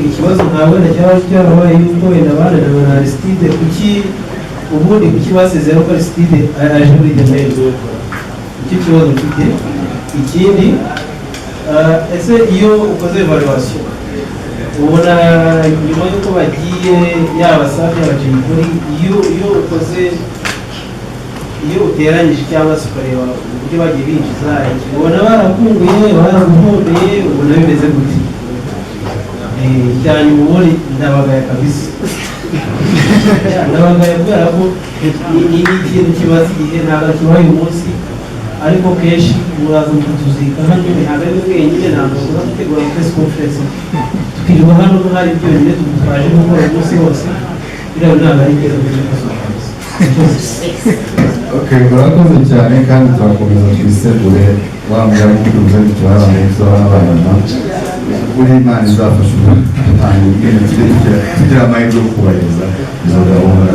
ikibazo nka wenda cyaba cyarabaye yuko wenda bananiwe na Aristide? Kuki ubundi, kuki basezeye ko Aristide aje muri The Ben? Icyo kibazo mfite. Ikindi, ese iyo ukoze evaluation, ubona nyuma y'uko bagiye, yaba Safi, yaba Jay Polly, iyo ukoze, iyo uteranyije cyangwa se ukareba uburyo bagiye binjiza, ubona barakunguye, baraguhombeye, ubona bimeze gute? Cyane ubundi ndabagaya kabisa, ndabagaya kubera ko ni ikintu kimaze igihe, ntabwo kibaye uyu munsi, ariko kenshi muraza mukatuzika hano. Ntabwo ari mwe mwenyine, ntabwo tuza gutegura press conference tukirirwa hano hari byonyine twaje gukora umunsi wose. Biriya ntabwo ari byiza muri kabisa. Okay, urakoze cyane, kandi turakomeza twisegure. Wa mugani tuvuze ntituharane n'abana buri. Imana izafasha abantu ubwenge, tugira amahirwe yo kubahiriza izo gahunda.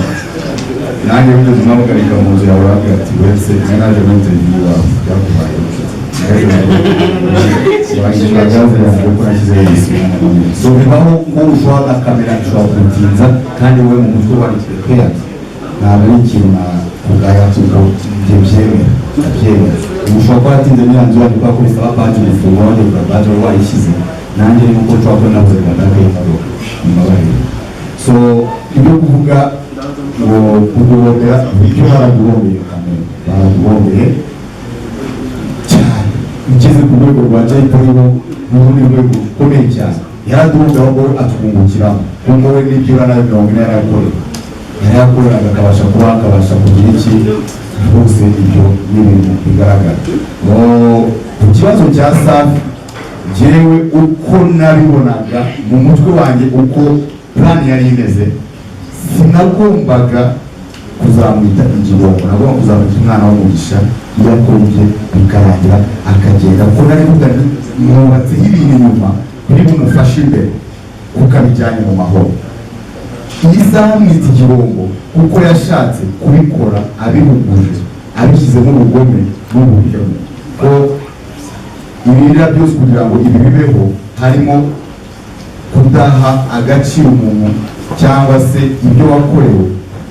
Nanjye wigeze umpagarika mu nzu yawe, urambwira ati uretse nari naje muri interview iwawe, byakubayeho, inshuti, wangishura gaze yanjye ko nashyizeho igisima. So bibaho ko ushobora na kamera ishobora kugutinza kandi wowe mu mutwe wari prepared. Ntabwo ari ikintu nakugaya, kuko ibyo byemera, ndabyemera. Ubu ushobora kuba waratinze muri ya nzu yanyu kubera ko bisaba badge gufungura, wajya kugura badge wari wayishyize. Nanjye ni nkuko nshobora kuba nabuze contact y'imodoka, mumbabarire. So ibyo kuvuga ngo kuguhombera, ibyo baraguhombeye, kamere baraguhombeye cyane. Ugeze ku rwego rwa Jay Polly bo ni urundi rwego rukomeye cyane. Yaraduhombeye, ahubwo atwungukiramo, kuko we n'ibyo nawe 40 yarayakoreye, yarayakoreraga, akabasha kuba, akabasha kugira iki rwose. Ibyo ni ibintu bigaragara. Ku kibazo cya Safi, jyewe uko nabibonaga mu mutwe wanjye, uko plan yari imeze, sinagombaga kuzamwita igihombo, nagomba kuzamwita umwana w'umugisha. Iyo akora ibye bikarangira akagenda, kuko nari kuvuga nti mwubatseho ibintu inyuma biri bumufashe imbere, kuko abijyanye mu mahoro. Iyi saha mwita igihombo kuko yashatse kubikora abihuguje, abishyizemo ubugome n'ubuhemu, ko ibirira byose kugira ngo ibi bibeho harimo kudaha agaciro umuntu cyangwa se ibyo wakorewe.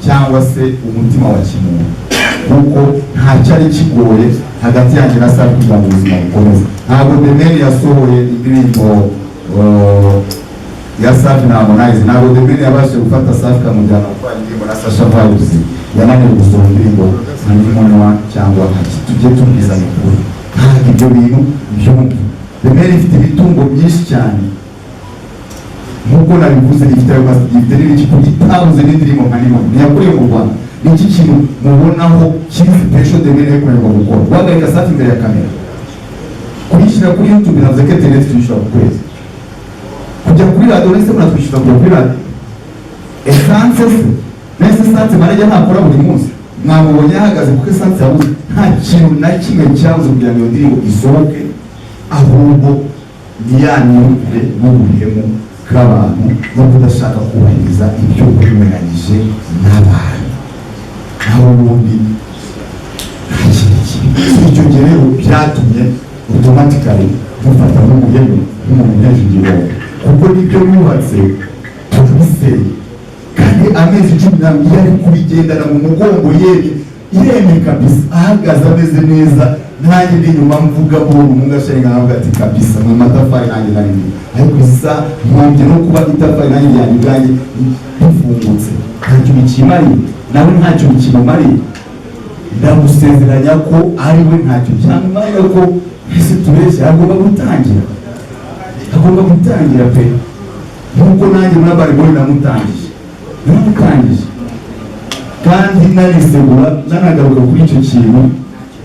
Cyangwa se umutima wa kimuntu, kuko nta cyari kigoye hagati yanjye na Safi kugira ngo ubuzima bukomeze. Ntabwo The Ben yasohoye indirimbo ya Safi na Harmonize, ntabwo The Ben yabashije gufata Safi akamujyana gukora indirimbo na Sasha Vibes, yananiwe gusohora indirimbo nka Nimonwa cyangwa nka tujye tubwizanya ukuri. Ntabwo ibyo bintu byumva. The Ben ifite imitungo myinshi cyane nk'uko nabivuze, ifite ayo ifite n'ibiki itabuze n'indirimbo nka Nimonwa ntiyakuriye mu Rwanda. Ni iki kintu mubonaho kiri special The Ben yakorerwa gukora? Guhagarika Safi imbere ya kamera, kuyishyira kuri YouTube, navuze ko internet tuyishyura ku kwezi, kujya kuri radiyo, uretse munatwishyura kujya kuri radiyo, essence se nese essence manager ntakora buri munsi, mwamubonye ahagaze kuko essence yabuze. Nta kintu na kimwe cyabuze kugira ngo iyo ndirimbo isohoke, ahubwo ni ya myumvire n'ubuhemu bw'abantu no kudashaka kubahiriza ibyo wemeranyije n'abantu. Naho ubundi nta kindi kibi. Icyo gihe rero byatumye automatically mufata nk'umuhemu, nk'umuntu uteje igihombo, kuko nibyo yubatse turabiseye. Kandi amezi 12 yari kubigendana mu mugongo yemye, yemye kabisa, ahagaze ameze neza, nanjye ndi inyuma mvuga ko umunga ashenga, nkavuga ati kabisa mu matafari nanjye nari ndimo, ariko isa nkombye no kuba itafari nanjye ryanjye ubwanjye rifungutse, ntacyo bikimariye, nawe ntacyo bikimumariye. Ndagusezeranya ko ari we ntacyo byamumariye, ko ese tubeshye, agomba gutangira, agomba gutangira pe, nk'uko nanjye muri Urban Boy namutangije, namutangije. Kandi narisegura, nanagaruka kuri icyo kintu,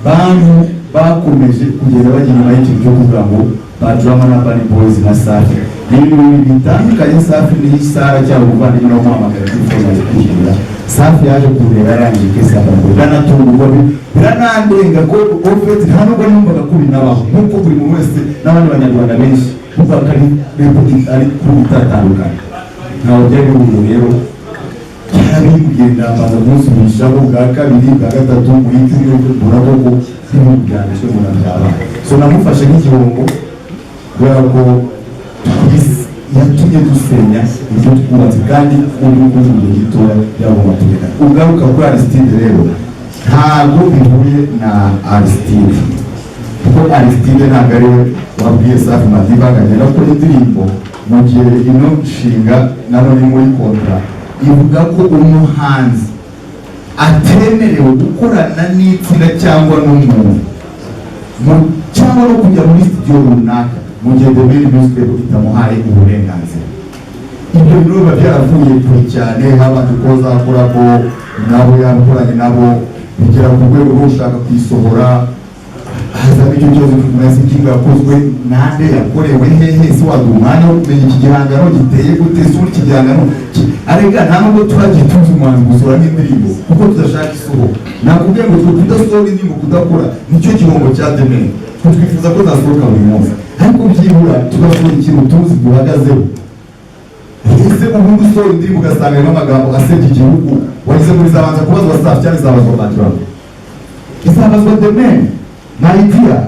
bantu bakomeje kugenda bajya inyuma y'ikintu cyo kuvuga ngo ba Drama na Urban Boys na Safi ni ibintu bibiri bitandukanye. Safi ni Sara cyangwa umuvandimwe no kumuhamagara kuri phone aje kwishura. Safi yaje kureba yarangije case ya Urban Boys, biranatungurwa, biranandenga ko au fait nta nubwo numvaga ko binabaho, nk'uko buri muntu wese n'abandi banyarwanda benshi bumva ko ari ari kuri itatandukanye, ntawe byari bihuriye. Rero byarabimbwiye, ndambaza kumusubishaho bwa kabiri, bwa gatatu, mu cyumweru mbona koko n'ibintu byanditswe, mbona byabaye. So namufashe nk'igihombo kubera ko yatumye dusenya ibyo twubatse, kandi ubu ngubu mu gihe gitoya byagomba kugenda. Ugaruka kuri Aristide rero, ntabwo bihuye na Aristide, kuko Aristide ntabwo ari we wabwiye Safi Madiba ngo agenda akora indirimbo, mu gihe ino nshinga nanone muri contrat ivuga ko umuhanzi atemerewe gukorana n'itsinda cyangwa n'umuntu cyangwa no kujya muri studio runaka mu gihe The Ben Music Label itamuhaye uburenganzira. Ibyo bintu biba byaravuye kure cyane, habanje ko zakora ko nabo yakoranye nabo, bigera ku rwego rwo gushaka kuyisohora, hazamo icyo kibazo cy'ukuntu ingingo yakozwe nande, yakorewe hehe, se waduha umwanya wo kumenya iki gihangano giteye gute, se ubundi iki gihangano arega nta nubwo turagiye tuzi umuhanzi gusohora nk'indirimbo kuko tudashaka isohoka. Nakubwiye ngo twe kudasohora indirimbo, kudakora, nicyo gihombo cya The Ben. Twe twifuza ko zasohoka buri munsi, ariko byibura tugasohora ikintu tuzi duhagazeho. Ese ubundi usohora indirimbo ugasanga harimo amagambo asebya igihugu, wagize ngo bizabanza kubazwa Safi cyangwa bizabazwa Badrama, izabazwa The Ben? My dear,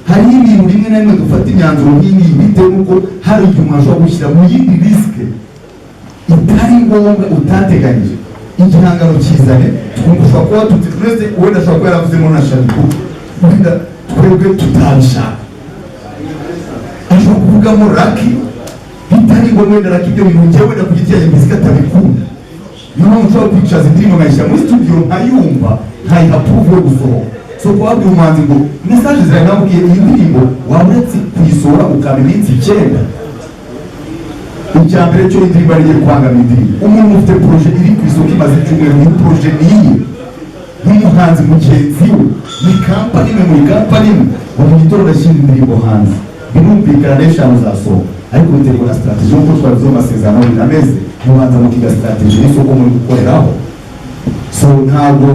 hariho ibintu rimwe na rimwe dufata imyanzuro nk'iyi bitewe n'uko hari igihe umuntu ashobora gushyira mu yindi risque itari ngombwa, utateganyije. Igihangano kizane twumva, ushobora kuba tuti twese wenda ashobora kuba yaravuzemo na Shaddyboo, wenda twebwe tutabishaka, ashobora kuvugamo Lucky bitari ngombwa, wenda Lucky ibyo bintu njyewe wenda ku giti cyanjye mbizi ko atabikunda. Niyo mpamvu nshobora kwicaza indirimbo nkayishyira muri studio, nkayumva, nkayiha proof yo gusohoka. So kubabwira umuhanzi ngo message ziranamubwiye iyi ndirimbo waba uretse kuyisohora ukaba iminsi 9, icya mbere cyo indirimbo ariye kwangama indirimbo. Umuntu ufite projet iri ku isoko imaze icyumweru, ni projet niye nk'umuhanzi mugenzi we, ni company imwe, muri company imwe, ngo mu gitondo ashyira indirimbo hanze, birumvikana n'eshanu zasohoka, ariko biterwa na strategy nk'uko twabivuze mu masezerano binameze, mubanza mukiga strategy y'isoko muri gukoreraho. So ntabwo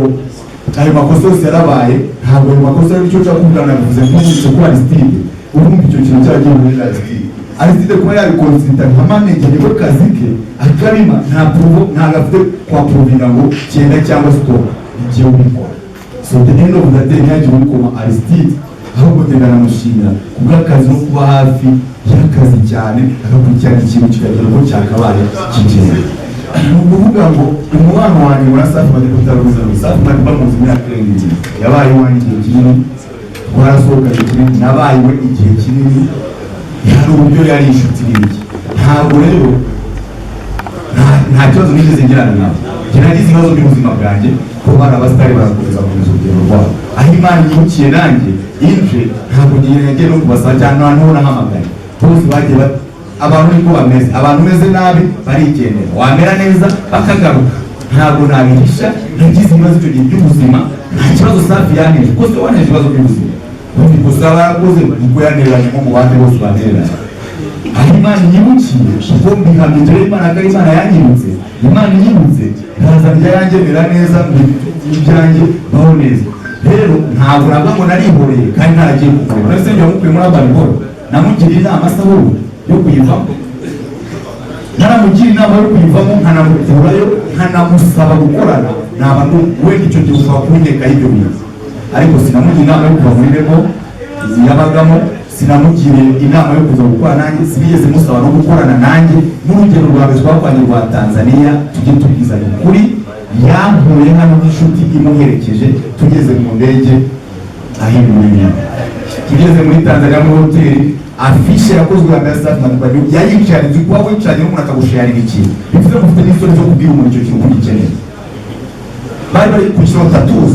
ayo makosa yose yarabaye, ntabwo ayo makosa ari icyo nshaka kuvuga. Nabivuze nk'ubu ko Aristide, urumva icyo kintu cyaragiye muri Aristide. Aristide kuba yabiconsulta nka manager, niko kazi ke, akabima nta proof, ntabwo afite kwa provinga ngo cyenda cyangwa stop igihe ubikora. So the end of the day, ntihagire ubikoma Aristide, ahubwo ngenda namushimira kubw'akazi no kuba hafi y'akazi cyane, agakurikirana ikintu kikagera uko cyakabaye kigenda. Ni ukuvuga ngo umubano wanjye na Safi Madiba utaruza. Safi Madiba muzi imyaka irenga 7, yabaye iwanjye igihe kinini, twarasohokanye kinini, nabaye iwe igihe kinini, hari uburyo yari inshuti n'ibiki. Ntabwo rero nta kibazo nigeze ngirana nawe. Njye nagize ibibazo by'ubuzima bwanjye, kuba bari abasitari barakomeza bakomeza urugendo rwabo. Aho Imana yibukiye nanjye inje, ntabwo ngiye nagiye no kubasaba cyangwa nta n'uwo nahamagaye. Bose bagiye abantu niko bameze. Abantu umeze nabi barigendera, wamera neza bakagaruka. Ntabwo nabihisha, nagize ibibazo icyo gihe by'ubuzima. Nta kibazo Safi yanteje, kuko se wanteje ibibazo by'ubuzima. Ubundi gusa barakoze niko yantereranye nko mu bandi bose bantereranye. Aho Imana inyibukiye, kuko mbihamye dore Imana ko ari Imana yanyibutse, Imana inyibutse nkaza ibyanjye mera neza, ibyanjye baho neza. Rero ntabwo navuga ngo narihoreye kandi ntaragiye kumureba. None se njya mukuye muri Urban Boy, namugiriye inama se ahubwo yo kuyivamo? Naramugira inama yo kuyivamo, nkanamukurayo, nkanamusaba gukorana, naba wenda icyo gihe ushobora kuntekaho ibyo bintu. Ariko sinamugira inama yo kuva muri label yabagamo, sinamugiriye inama yo kuza gukora nanjye, sinigeze musaba no gukorana nanjye. N'urugendo rwa mbere twakoranye rwa Tanzania, tujye tubwizanya ukuri, yankuye hano nk'inshuti imuherekeje, tugeze mu ndege ahindura ibintu. Tugeze muri Tanzania muri hoteli, afishe yakozwe na mbere Safi Madiba yayicaranye. Uzi kuba wicaranye n'umuntu akagusharinga ikintu, bivuze ko ufite n'isoni zo kubwira umuntu icyo kintu ko ugikeneye. Bari bari gushyiraho tattoos,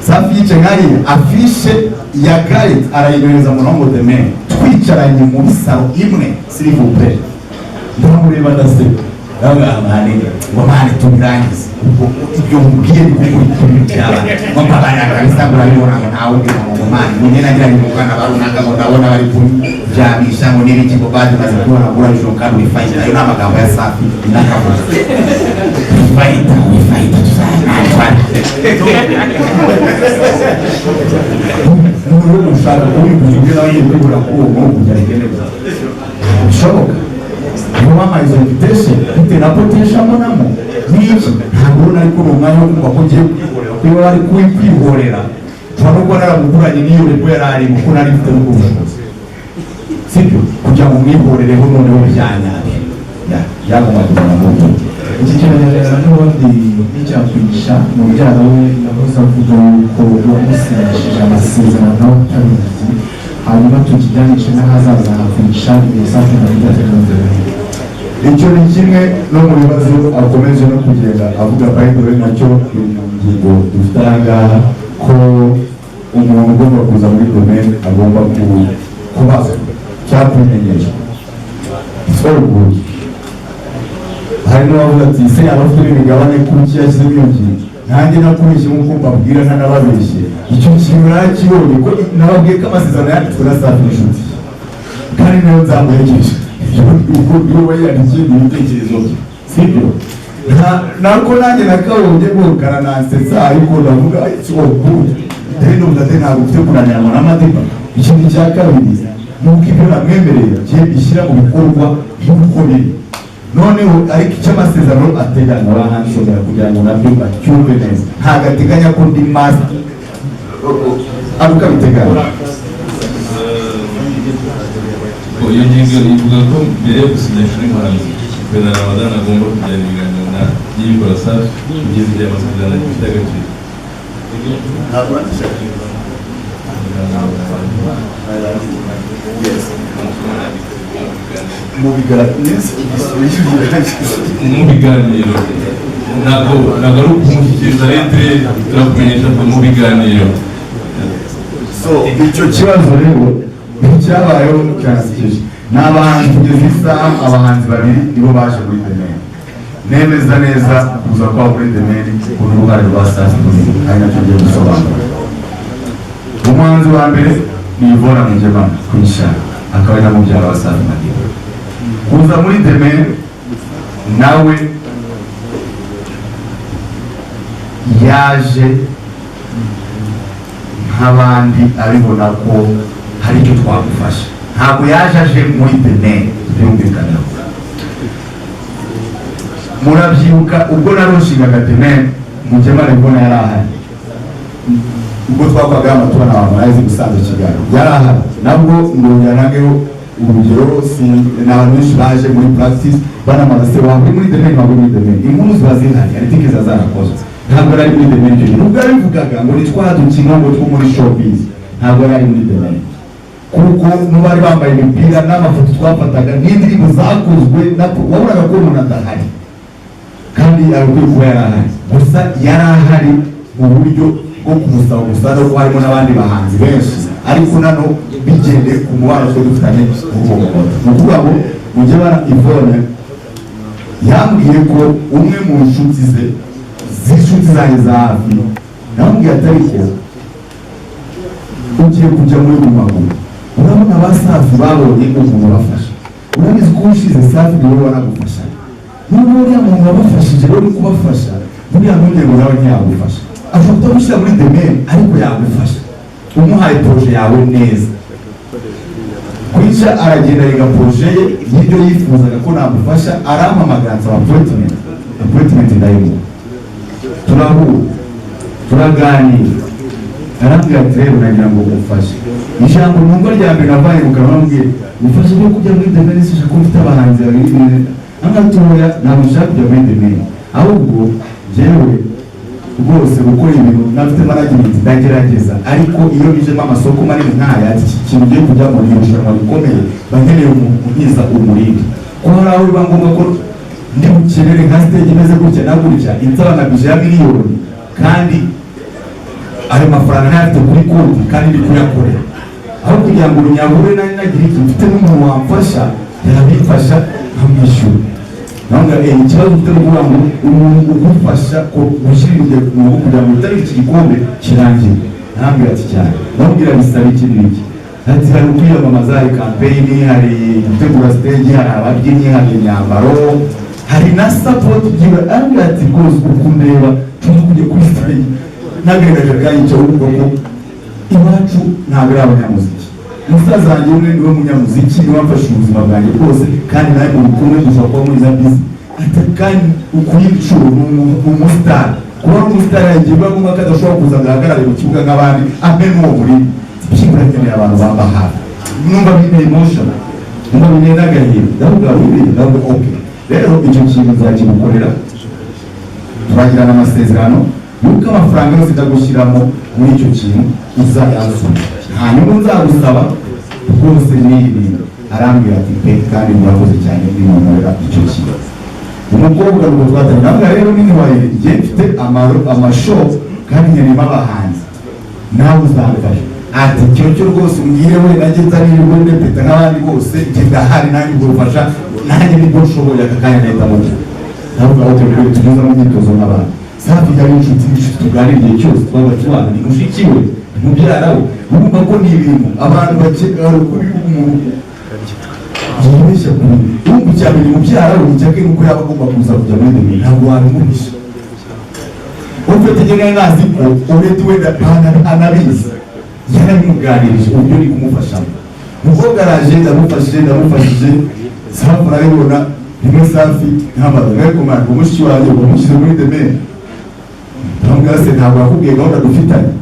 Safi yicaye nkariya, afishe ya Gareth arayinyohereza mu ngo The Man, twicaranye muri salon imwe, s'il vous plaît. Ndamureba ndaseka, ndavuga man, ngo man tubirangize. Ubwo ibyo mubwiye ni kuri kuri byabaye, ngo mbabarira kabisa, ngo urabibona, ngo ntawe undi ngo man ngo njye nagiranye umugana barunaka, ngo ndabona bari kuryamisha, ngo n'ibiki, ngo badi maze kubona ngo urabijoro kandi uri fighter. Ayo ni amagambo ya Safi ndakavuga: "Fighter, uri fighter, tuzayana." Umuntu rero ushaka kubivuga ibyo nawe ngiye kubibura kuri uwo mwuka kugira ngo igende bishoboka. Niyo wampaye izo invitation bitewe na potential mbonamo n'iki. Ntabwo ubona, ariko ni umwanya wo kumva ko ngiye kwihorera, kuko iyo wari kwihorera nshobora no kuba naramukuranye n'iyo label yari arimo, kuko nari mfite n'ubwo bushobozi, sibyo, kugira ngo mwihorereho noneho byanyabyo byagomba kugenda mu buryo. Iki kimenyereza n'ubundi n'icyakwigisha mubyara we yahoze avuga yuko wamusinyishije amasezerano atabizi, hanyuma tukijyanishe n'ahazaza hakwigisha igihe Safi Madiba atari. Icyo ni kimwe no mu bibazo akomeje no kugenda avuga. By the way, nacyo iri mu ngingo dufite aha ngaha, ko umuntu ugomba kuza muri domaine agomba kubazwa cyangwa kubimenyeshwa. It's all good. Hari n'uwavuga ati: "Se yaba afite imigabane, kuki yashyizemo iyo ngingo?" Nanjye nakubeshye nk'uko mbabwira, ntanababeshye, icyo kintu narakibonye, ko nababwiye ko amasezerano yanditswe na Safi n'inshuti, kandi nayo nzamuherekeje ubwo niwe wayandikiye ibitekerezo bye, sibyo? Nako nanjye nakabonye ngo karanansetsa, ariko ndavuga it's all good. Rero ndumva ntabwo ufite kunaniranywa n'Amadiba. Ikindi cya kabiri ni uko ibyo namwemereye ngiye bishyira mu bikorwa nk'uko biri noneho. Ariko icyo amasezerano ateganya, bahansomera kugira ngo nabyo bacyumve neza. Ntabwo ateganya ko ndi master ari uko abiteganya. Iyo ngingo ivuga ko mbere yo gusinyisha n'umuhanzi, Perezida Ramadan agomba kugirana ibiganiro na Niyibikora Safi kugeza igihe amasezerano agifite agaciro. Ntabwo urangije. Yes, mu biganiro. Mu biganiro, ntabwo ari ukumushyikiriza lettre, turakumenyesha ko mu biganiro. So icyo kibazo rero icyabayeho cyansekeje ni abahanzi, kugeza isaha abahanzi babiri nibo baje muri The Mane. Nemeza neza kuza kwa muri The Mane n'uruhare rwa Safi runini, ari nacyo ngiye gusobanura. Umuhanzi wa mbere ni Yvonne Mugemana Kwishaka, akaba ari na mubyara wa Safi Madiba. Kuza muri The Mane nawe yaje nk'abandi, abibona ko hari icyo twamufasha. Ntabwo yaje aje muri The Mane, byumvikanaho. Murabyibuka ubwo narushingaga The Mane, Mugemana Yvonne yari ahari. Ubwo twakwaga amatora na Harmonize Musanze, Kigali, yari ahari nabwo. Ndongera nangeho. Urugero, si ni abantu benshi baje muri practice banamaze se waba uri muri The Mane, waba uri muri The Mane, inkuru ziba zihari, article ziba zarakozwe. Ntabwo yari ari muri The Mane icyo gihe, nubwo yabivugaga ngo ni twa dukino ngo two muri showbiz, ntabwo yari ari muri The Mane, kuko n'abari bambaye imipira n'amafoto twafataga n'indirimbo zakozwe wabonaga ko umuntu adahari kandi agakwiye kuba yari ahari. Gusa yari ahari mu buryo bwo kumusaba gusa, no harimo n'abandi bahanzi benshi, ariko nano bigendeye ku mubano twari dufitanye muri uwo mukondo. Ni ukuvuga ngo Mugemana Yvonne yambwiye ko umwe mu nshuti ze, z'inshuti zanjye za hafi, namubwiye ati: "Ariko ugiye kujya muri Guma Guma, urabona ba Safi babonye umuntu ubafasha, urabizi ko ushize Safi niwe wanagufasha. Nubwo uriya muntu wabafashije rero uri kubafasha, buriya ntugire ngo nawe ntiyagufasha. Ashobora kutagushyira muri The Mane, ariko yagufasha umuhaye projet yawe neza." Kwica aragenda yiga projet ye y'ibyo yifuzaga ko namufasha, arampamagara, nsaba appointment. Appointment ndayimuha, turahura, turaganira. Arambwira ati: "Rero nagira ngo umufashe." Ijambo numva rya mbere navanye mu kanwa, mbwiye umufashe byo kujya muri The Mane, sinshaka ko mfite abahanzi babiri angatoya, ntabwo nshaka kujya muri The Mane, ahubwo njyewe rwose gukora ibintu nafite management ndagerageza, ariko iyo bijemo amasoko manini nk'aya, ati iki kintu ugiye kujyamo ni irushanwa rikomeye, bankeneye umuntu untiza umurindi, ko hari aho biba ngombwa ko ndi bukenere nka stage imeze gutya na gutya, insaba nka budget ya miliyoni, kandi ayo mafaranga ntayafite kuri konti kandi ndi kuyakorera, aho kugira ngo nyabure nari nagira iki, mfite n'umuntu wamfasha, yabimfasha nkamwishyura." Nawe ikibazo ufite ni ukuvuga ngo umuntu ugufasha ko gushyira ibintu ku murongo kugira ngo utarire iki gikombe kirangire. Ntambwira ati: "Cyane." Ndamubwira: "Bisaba iki n'iki?" Ati: "Hari ukwiyamamaza, hari campaign, hari gutegura stage, hari ababyinnyi, hari imyambaro, hari na support byibura." Arambwira ati: "Rwose uko ndeba tuzi kujya kuri stage n'agahinda kanyica, wumva ko iwacu ntabwo ari abanyamuziki. Musaza wanjye umwe niwe munyamuziki, niwe wamfashije ubuzima bwanjye bwose, kandi nawe muri kumwe dushobora kuba muri za busy." Ati: "Kandi ukuri inshuro ni umusitari, kuba ari umusitari yagiye biba ngombwa ko adashobora kuza ngo ahagarare mu kibuga nk'abandi, ampe n'uwo murimo. Byibura nkeneye abantu bamba hafi." Numva binteye emotion, numva binteye n'agahinda. Ndavuga: "Wibiri." Ndavuga: "Okay, rero icyo kintu nzakigukorera." Turagirana amasezerano yuko amafaranga yose ndagushyiramo muri icyo kintu uzayansubiza, hanyuma nzagusaba rwose n'iyi bintu. Arambwira ati: "Pe, kandi murakoze cyane nimunkorera icyo kintu." Umukobwa nuko twatangiye. Ndavuga: "Rero nini waye, njye mfite amashow kandi nkeneyemo abahanzi, nawe uzamfasha?" Ati: "Icyo cyo rwose umbwire, we nanjye nzanirirwe ndepeta nk'abandi bose, njye ndahari nanjye ubwo bufasha nanjye nibwo nshoboye aka kanya." Ndahita mubwira, ndavuga: "Okay, rero tunyuze mu myitozo nk'abantu." Safi yari inshuti, inshuti tuganira igihe cyose twaba tubana, ni mushiki we, ni mubyara we. Urumva ko ni ibintu abantu bakeka kuri umuntu yibeshya ku urumva icya mbere mubyara we, icya kabiri nuko yaba agomba kuza kujya muri The Mane, ntabwo wabimuhisha. Ufite njye nari nazi ko already wenda anabizi, yarabimuganirije uburyo ni kumufashamo. Umukobwa araje, ndamufashije, ndamufashije. Safi urabibona rimwe, Safi ntabaza: "Ariko man, umushiki wanjye wamushyize muri The Mane?" Ndamubwira: "Se ntabwo yakubwiye gahunda dufitanye?"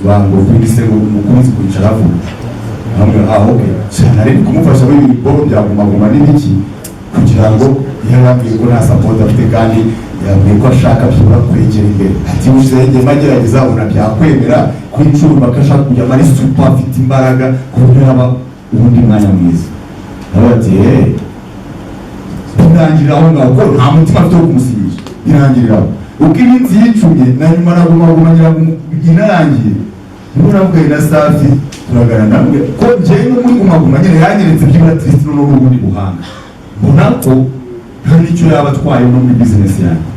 Bango kwise ngo umukunzi kwicara avuga. Ndamubwira: "Ah, okay." Cyane ari kumufasha muri ibi boro bya Guma Guma n'ibiki, kugira ngo yarambwiye ko nta support afite, kandi yambwiye ko ashaka byibura kwegera imbere. Ati: "Ushize njye magerageza ubona byakwemera ku inshuro ko ashaka kujya muri super, afite imbaraga ku buryo yaba uwundi mwanya mwiza." Nawe ati: "Eh." Birangirira aho ngaho, ko nta mutima afite wo kumusinyisha. Birangirira aho. Uko iminsi yicumye na nyuma na Guma Guma ngira ngo inarangiye, niho navuganye na Safi, turaganira, ndamubwira ko njyewe no muri Guma Guma nyine yanyeretse byibura Trist no n'ubundi buhanga, mbona ko nta n'icyo yaba atwaye no muri business yanjye.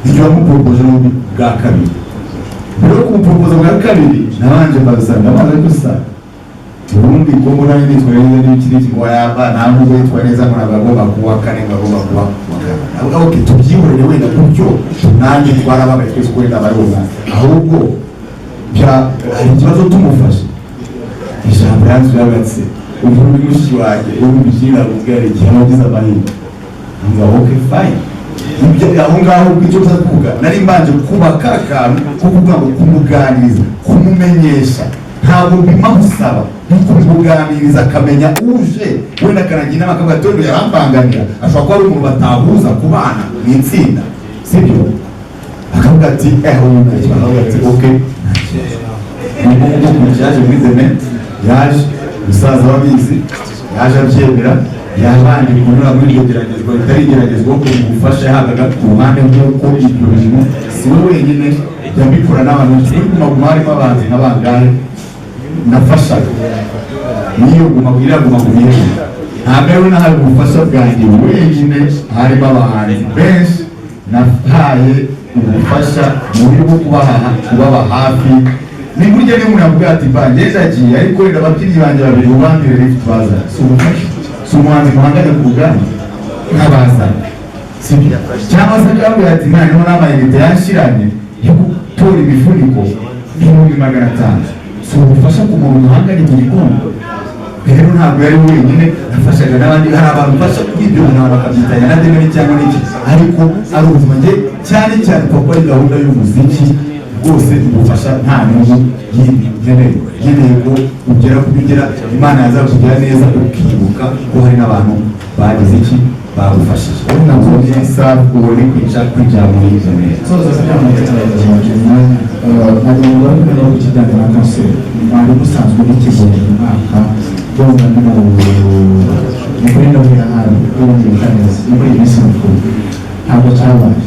Icyo wamuporopoje n'ubundi bwa kabiri, mbere yo kumuporopoza bwa kabiri, nabanje mbaza, ndabanza: "Ariko sa ubundi ko mbona nitwaye neza n'iki n'iki?" Ngo yaba nta nubwo yitwaye neza, ngo ntabwo agomba kuba kane, ngo agomba kuba kuwa kane. Ndavuga: "Okay, tubyihorere wenda gutyo, nanjye twarababaye twese ko wenda bari umwana, ahubwo bya hari ikibazo tumufashe." Ijambo yanzu yagatse ubu ni mushiki wanjye, ubu mbishyira kubwira igihe wagize amahirwe. Ndavuga: "Okay, fine." Ibyo aho ngaho ubwo icyo nza kuvuga, nari mbanje kubaka akantu ko kuvuga ngo kumuganiriza, kumumenyesha. Ntabwo bimamusaba ni kubimuganiriza, akamenya uje wenda akanagira inama, akavuga ati wenda yarambangamira, ashobora kuba ari umuntu batahuza ku bana mu itsinda, sibyo? Akavuga ati uyu nta kibazo, akavuga ati okay, nta kibazo. Ubu ngubu ukuntu yaje muri The Mane, yaje umusaza wabizi, yaje abyemera, yabanje kunyura muri iryo geragezwa ritari igeragezwa ku bufasha yahabwaga ku ruhande, nk'uko ibyo bintu si we wenyine yabikora, n'abantu benshi. Muri Guma Guma harimo abahanzi nka bangahe nafashaga? Niyo Guma, iriya Guma Guma iheze, ntabwo ariwe nahaye ubufasha bwanjye wenyine, harimo abahanzi benshi nahaye ubufasha mu buryo bwo kubaba hafi. Ni burya niyo umuntu avuga ati ba ngeze agiye, ariko wenda ababyinnyi banjye babiri ubambire lift bazana, si ubufasha? Si umuhanzi muhanganye ku rugamba nk'abazana, sibyo? Cyangwa se akabwira ati mwana, niho n'amayinite yanshiranye yo gutora imifuniko 500,000, si ubufasha ku muntu muhanganye mu gikombe? Rero ntabwo yari wenyine, nafashaga n'abandi. Hari abantu mfasha kuri ibyo bintu, abantu bakabyitanya na The Mane cyangwa n'iki, ariko ari ubuzima. Njye cyane cyane kuko ari gahunda y'umuziki rwose, ubufasha nta nyungu yindi nkeneye. Nkeneye ko ugera ku byo ugera, Imana yazakugira neza, ukibuka ko hari n'abantu bagize iki, bagufashije. Nabwo bisa uwo ni kwica kwinjira muri izo neza. Soza kugira ngo tugerageze umwanya, nagira ngo bari no ku kijyanye na concert mwari musanzwe mutegura uyu mwaka. Ndumva ni kuri Noheli ahari, ndumva neza ni muri iyi minsi mikuru, ntabwo cyabaye.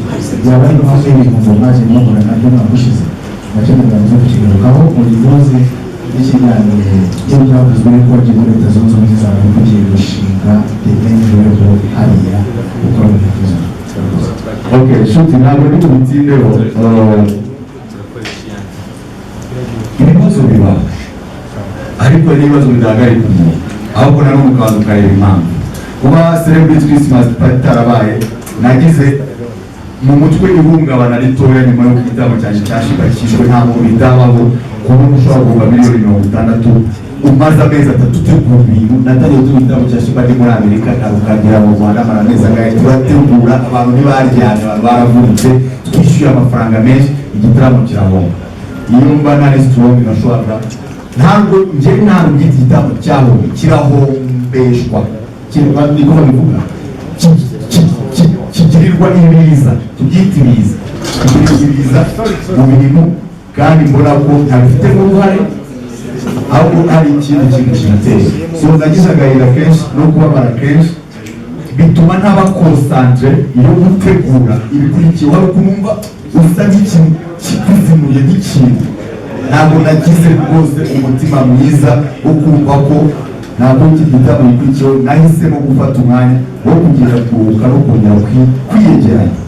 Yaba ari impamvu y'ibihombo mwagiye muhura nabyo umwaka ushize? Nacyo ndagira kukigarukaho mu gihuze n'ikijyanye n'ibyavuzwe ko wagiye muri Leta Zunze Ubumwe za Amerika ugiye gushinga The Mane label hariya gukora ibintu. Okay, nshuti, ntabwo ndi bubitindeho. Ibibazo bibaho, ariko n'ibibazo bidahagarika umuntu, ahubwo nanone ukabanza ukareba impamvu. Kuba Celebrity Christmas Party itarabaye, nagize mu mutwe ihungabana ritoya nyuma y'uko igitaramo cyanjye cyashigakijwe. Nta muntu bitabaho kubona ushobora guhomba miliyoni 60 umaze amezi 3 utegura ibintu. Natangiye gutegura igitaramo cya Sheebah ndi muri Amerika, nkarukagera mu Rwanda mara amezi angahe turategura, abantu ntibaryamye, abantu baravunitse, twishyuye amafaranga menshi, igitaramo kirahomba. Iyo mba nari strong nashoboraga, ntabwo njye ntabwo byita igitaramo cyahombye, kirahombeshwa. Niko babivuga. Kigirirwa ibiza, tubyita ibiza, kigirirwa ibiza mu bintu, kandi mbona ko ntabifitemo uruhare, ahubwo hari ikindi kintu kibiteye. So nagize agahinda kenshi no kubabara kenshi, bituma ntaba concentré iyo gutegura ibikurikiye. Wari ukumva usa nk'ikintu kikuzimuye, nk'ikintu. Ntabwo nagize rwose umutima mwiza wo kumva ko ntabwo iki gitaramo gikurikiyeho. Nahisemo gufata umwanya wo kugenda kuruhuka no kongera kwiyegeranya.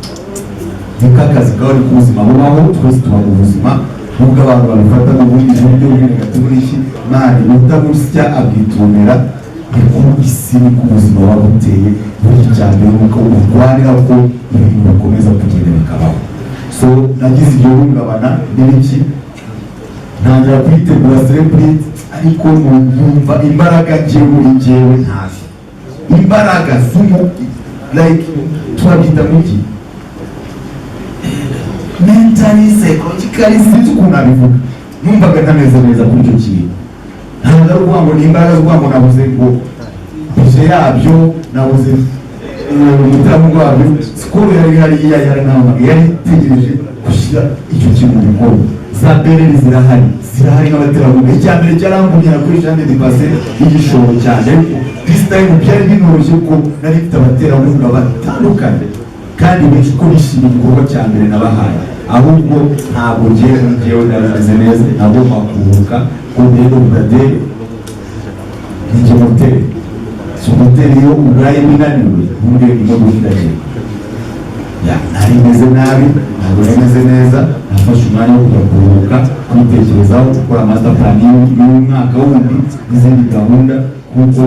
Niko akazi kawe, niko ubuzima bubaho, twese tuba mu buzima, nubwo abantu babifata mu bundi buryo buri negative n'iki. Mani utamusya abwitumira, niko isi, niko ubuzima buba buteye. Buri icya mbere ni uko urwanira ko ibintu bikomeza kugenda bikabaho. So nagize iryo hungabana n'ibiki, ntangira kwitegura Celebrity, ariko numva imbaraga ngewe muri njyewe ntazo, imbaraga z'umu like turabyita muki, mentally, psychologically, sinzi ukuntu nabivuga. Numvaga ntameze neza kuri icyo kintu. Ntabwo ari ukuvuga ngo ni imbaraga zo kuvuga ngo nabuze ngo budget yabyo, nabuze umuterankunga wabyo. Sikoro yari hariya, yaranahamagaye, yari itegereje gushyira icyo kintu mu bikorwa. Za bereri zirahari, zirahari nk'abaterankunga. Icya mbere cyaramvunye, nakoresha 100% y'igishoro cyanjye, ariko this time byari binoroshye ko nari mfite abaterankunga batandukanye kandi benshi ko bishimiye igikorwa cya mbere nabahaye. Ahubwo ntabwo ngewe muri ngewe nari meze neza, nagomba kuruhuka ku ntego budaderi njye moteri. Si moteri, iyo uraye binaniwe ntumbwire imodoka iragenda. Ya, nari meze nabi, ntabwo nari meze neza. Nafashe umwanya wo kujya kuruhuka, kwitekerezaho, gukora master plan y'umwaka wundi n'izindi gahunda, kuko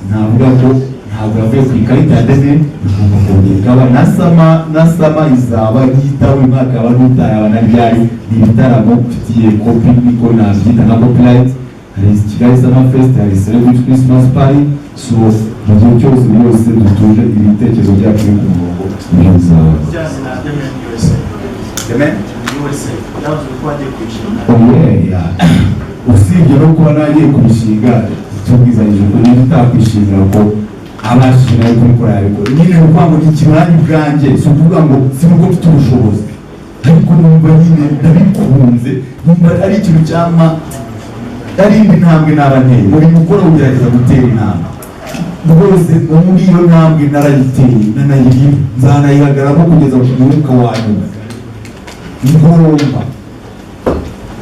navuga ko ntabwo yavuye ku ikarita ya The Mane, igomba kongera ikaba na summer, na summer izaba yitaho uyu mwaka, yaba n'utayaba na ryari. Ni ibitaramo mfitiye kopi, niko nabyita, nka copyright. Hari Kigali Summer Fest, hari Celebrity Christmas Party. So mu gihe cyose byose dutuje, ibitekerezo byacu biri ku murongo, ibyo bizaba. Ijyanye na The Mane USA. The Mane? muri safe byavuzwe ko wagiye kuyishinga. Oya, usibye no kuba nagiye kubishinga, tubwizanyije ko niba utakwishimira ko abashije nawe kubikora yabikora nyine. Ni ukuvuga ngo ni ikintu ubwanjye, si ukuvuga ngo si nuko mfite ubushobozi, ariko numva nyine ndabikunze, numva ari ikintu cyampa, ari indi ntambwe naba nteye. Mu bintu ukora ugerageza gutera intambwe rwose. Muri iyo ntambwe narayiteye, nanayirimo, nzanayihagaramo kugeza ku mwuka wa nyuma. Ngomba,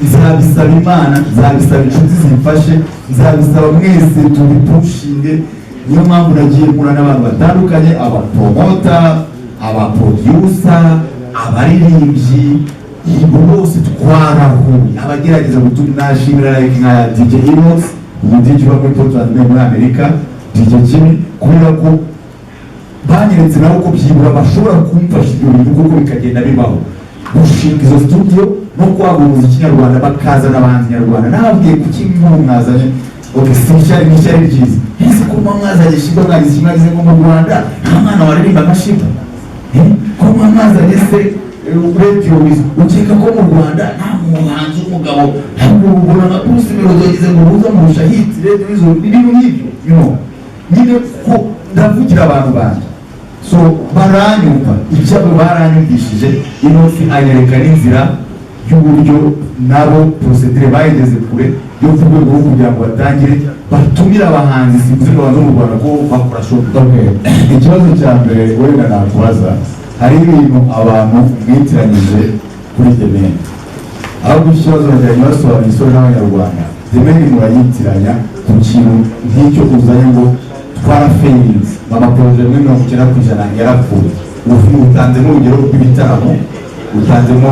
nzabisaba Imana, nzabisaba inshuti zimfashe, nzabisaba mwese tubipushinge. Niyo mpamvu nagiye mpura n'abantu batandukanye, abapromoter, abaproducer, abaririmbyi, abo bose twarahuye, abagerageza gutuma. Nashimira like nka DJ Inox, umu DJ uba muri Portland muri Amerika, DJ Jimmy, kubera ko banyeretse nabo ko byibura bashobora kumfasha ibyo bintu kuko bikagenda bibaho, gushinga izo studio no kwagura umuziki nyarwanda, bakazana abahanzi nyarwanda. Nababwiye, kuki nk'ubu mwazanye? Okay, si ishyari, ni ishyari ryiza. Ese ko muba mwazanye Sheebah, mwagize iki, mwagize ngo mu Rwanda nta mwana waririmba nka Sheebah? Eh, ko muba mwazanye se Radio Weasel, ukeka ko mu Rwanda nta muhanzi w'umugabo? Ntabwo ubona nka Bruce Melody yagize ngo buza murusha hit Radio Weasel, ibintu nk'ibyo nyine ko ndavugira abantu banjye, so baranyumva, ibyabo baranyumvishije. Inosi anyereka n'inzira y'uburyo nabo procédure bayigeze kure yo ku rwego rwo kugira ngo batangire batumire abahanzi, simvuze ngo baze mu Rwanda ko bakora show. Okay. Ikibazo cya mbere wenda nakubaza, hari ibintu abantu mwitiranyije kuri The Mane. Ahubwo ikibazo bajyanye basobanura isura n'Abanyarwanda, The Mane murayitiranya ku kintu nk'icyo uzanye ngo twarafailinze, amaprojets muri 90% yarapfuye. Ubu utanzemo urugero rw'ibitaramo, utanzemo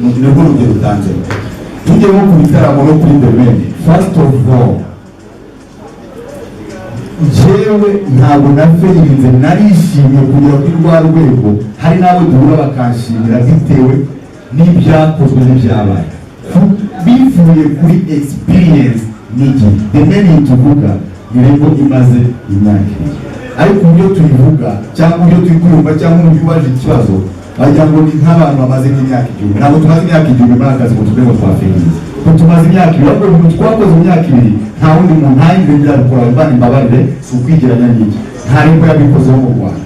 nirwo rugero utanzemo. Tujye nko ku bitaramo no kuri The Mane. First of all, njyewe ntabwo nafailinze, narishimye kugera kuri rwa rwego. Hari n'abo duhura bakanshimira bitewe n'ibyakozwe n'ibyabaye, bivuye kuri experience n'igihe. The Mane tuvuga ni label imaze imyaka 2, ariko uburyo tuyivuga cyangwa uburyo turi kuyumva cyangwa uburyo ubaje ikibazo, wagira ngo ni nk'abantu bamaze nk'imyaka 1000. Ntabwo tumaze imyaka 1000 muri aka kazi ngo tuvuge ngo twafailinze, ko tumaze imyaka 2. Ahubwo ibintu twakoze mu myaka 2, nta wundi muntu, nta yindi bintu byabikora. Imana imbabarire, si ukwigeranya n'iki, nta label yabikozeho mu Rwanda,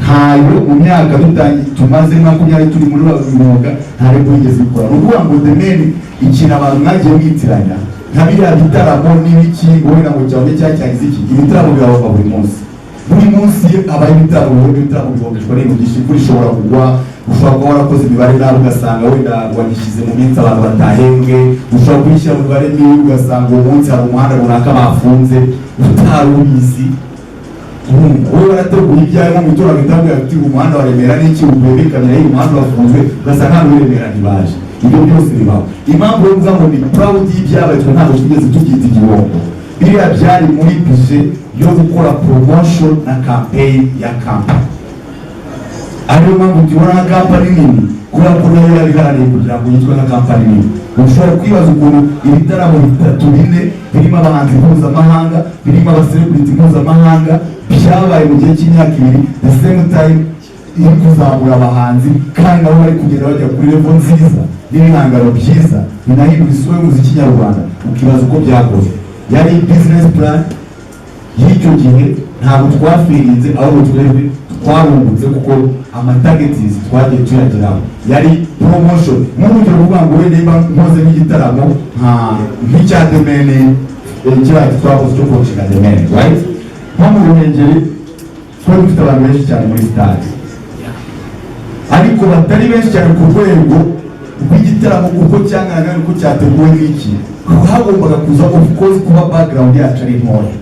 ntayo. Mu myaka dutangiye tumaze 20 turi muri uyu mwuga, nta label yigeze ikora. Ni ukuvuga ngo The Mane, ikintu abantu mwagiye mwitiranya nka biriya bitaramo n'ibiki, wenda ngo cyangwa cya cyagize iki, ibitaramo birahomba buri munsi. Buri munsi habaho ibitaramo bihomba, ibitaramo bihombeshwa n'ibintu byinshi. Imvura ishobora kugwa, ushobora kuba warakoze imibare nabi, ugasanga wenda wagishyize mu minsi abantu batahembwe. Ushobora kuyishyira mu mibare mibi, ugasanga uwo munsi hari umuhanda runaka bafunze utari ubizi. Wowe warateguye ibyawe nko mu itora, agahita ati umuhanda wa Remera n'iki uvuye bikamera, iyi umuhanda urafunzwe, ugasanga hano muri Remera ntibaje. Ibyo byose bibaho. Impamvu rero mvuga ngo ni proud y'ibyabaye, twe ntabwo twigeze tubyita igihombo. Biriya byari muri budget yo gukora promotion na campaign ya company, ariyo mpamvu tubona nka company nini, kubera ko nayo yarabiharaniye kugira ngo yitwe nka company nini. Ushobora kwibaza ukuntu ibitaramo bitatu, bine, birimo abahanzi mpuzamahanga, birimo abacelebrity mpuzamahanga, byabaye mu gihe cy'imyaka 2, the same time iri kuzamura abahanzi, kandi nabo bari kugenda bajya kuri level nziza n'ibihangano byiza binahindura isura y'umuziki nyarwanda, ukibaza uko byakozwe. Yari business plan y'icyo gihe. Ntabwo twafailinze, ahubwo twebwe twarungutse kuko amatargets twagiye tuyageraho. Yari promotion. Nk'urugero, kuvuga ngo wenda niba nkoze nk'igitaramo nk'icya The Mane, kiriya twakoze cyo kulaunchinga The Mane, right, nko mu Ruhengeri twari dufite abantu benshi cyane muri stade, ariko batari benshi cyane ku rwego rw'igitaramo uko cyanganaga n'uko cyateguwe n'iki. Hagombaga kuza, of course, kuba background yacu ari ntoya,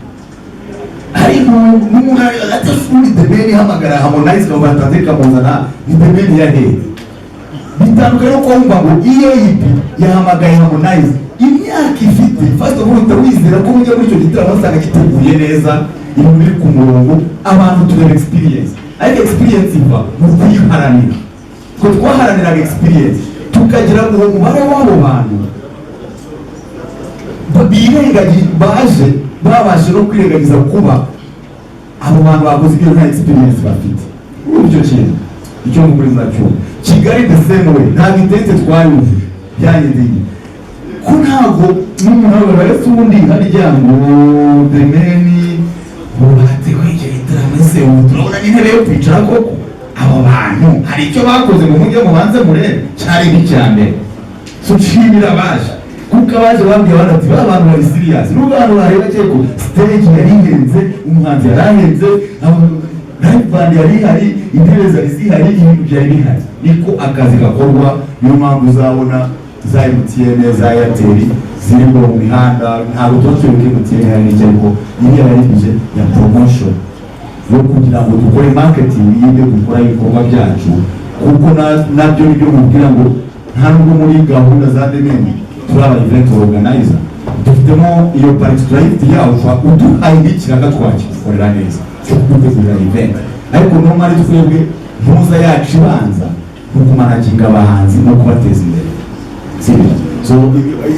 ariko n'umuntu ati uri The Mane ihamagara Harmonize ikamubatanze ikamuzana, ni The Mane ya hehe? Bitandukanye no kuba ngo EAP yahamagaye Harmonize imyaka ifite. First of all, uhita wizera ko mujya muri icyo gitaramo usanga giteguye neza, ibintu biri ku murongo. Abantu tureba experience, ariko experience iva mu kuyiharanira. Twe twaharaniraga experience, tukagira uwo mubare w'abo bantu baje babashe no kwirengagiza kuba abo bantu bakoze ibyo nta experience bafite. Urumva icyo kintu? Icyo mukuri muracyumva. Kigali the same way, ntabwo itente twayujuje. Byagendeye ko ntabwo n'umuntu baretse ubundi harya ngo The Mane bubatse icyo gitaramo. Ese ubu turabona n'intebe yo kwicara koko? Abo bantu hari icyo bakoze ngo mujye mubanze murebe? Cyari nk'icya mbere. So nshimira abaje, kuko abaje babwiye abandi ati: "Ba bantu bari serious." Nubwo abantu bareba ko stage yari ihenze, umuhanzi yari ahenze, live band yari ihari, intebe zari zihari, ibintu byari bihari, niko akazi gakorwa. Niyo mpamvu uzabona za MTN, za Airtel ziri mu mihanda. Ntabwo tuba tuyoboka MTN hari n'icyo, ariko iriya yari budget ya promotion yo kugira ngo dukore marketing y'ibyo dukora, ibikorwa byacu, kuko nabyo nibyo mubwira ngo nta nubwo muri gahunda za The Mane turi aba event organizer, dufitemo iyo party, turayifite yawo. Ushobora uduhaye nk'ikiraka twakidukorera neza cyo kudutegurira event, ariko normally twebwe mpuza yacu ibanza ni ukumanaginga abahanzi no kubateza imbere, sibyo? So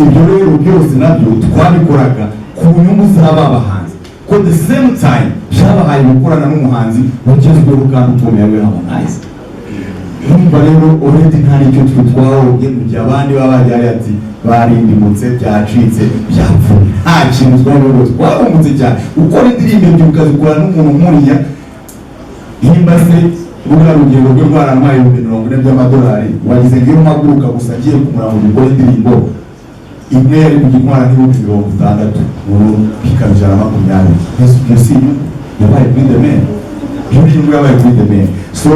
ibyo rero byose nabyo twabikoraga ku nyungu z'aba bahanzi, ko the same time byabahaye gukorana n'umuhanzi ugezweho kandi ukomeye, we Harmonize. Urumva rero already nta n'icyo twe twahombye, mu gihe abandi baba bagiye ati barindimutse, byacitse, byapfuye. Nta kintu twahombye, twarungutse cyane. Ukora indirimbo ebyiri ukazikora n'umuntu nkuriya, nimba se ruriya rugendo rwe rwarantwaye 40,000 by'amadolari, wagize ngo iyo mpaguruka gusa ngiye kumura ngo dukore indirimbo imwe yari kujya intwara nk'ibihumbi 60, ubu bikaba 120. Mbese ibyo si inyungu yabaye kuri The Mane? Iyo ni inyungu yabaye kuri The Mane. So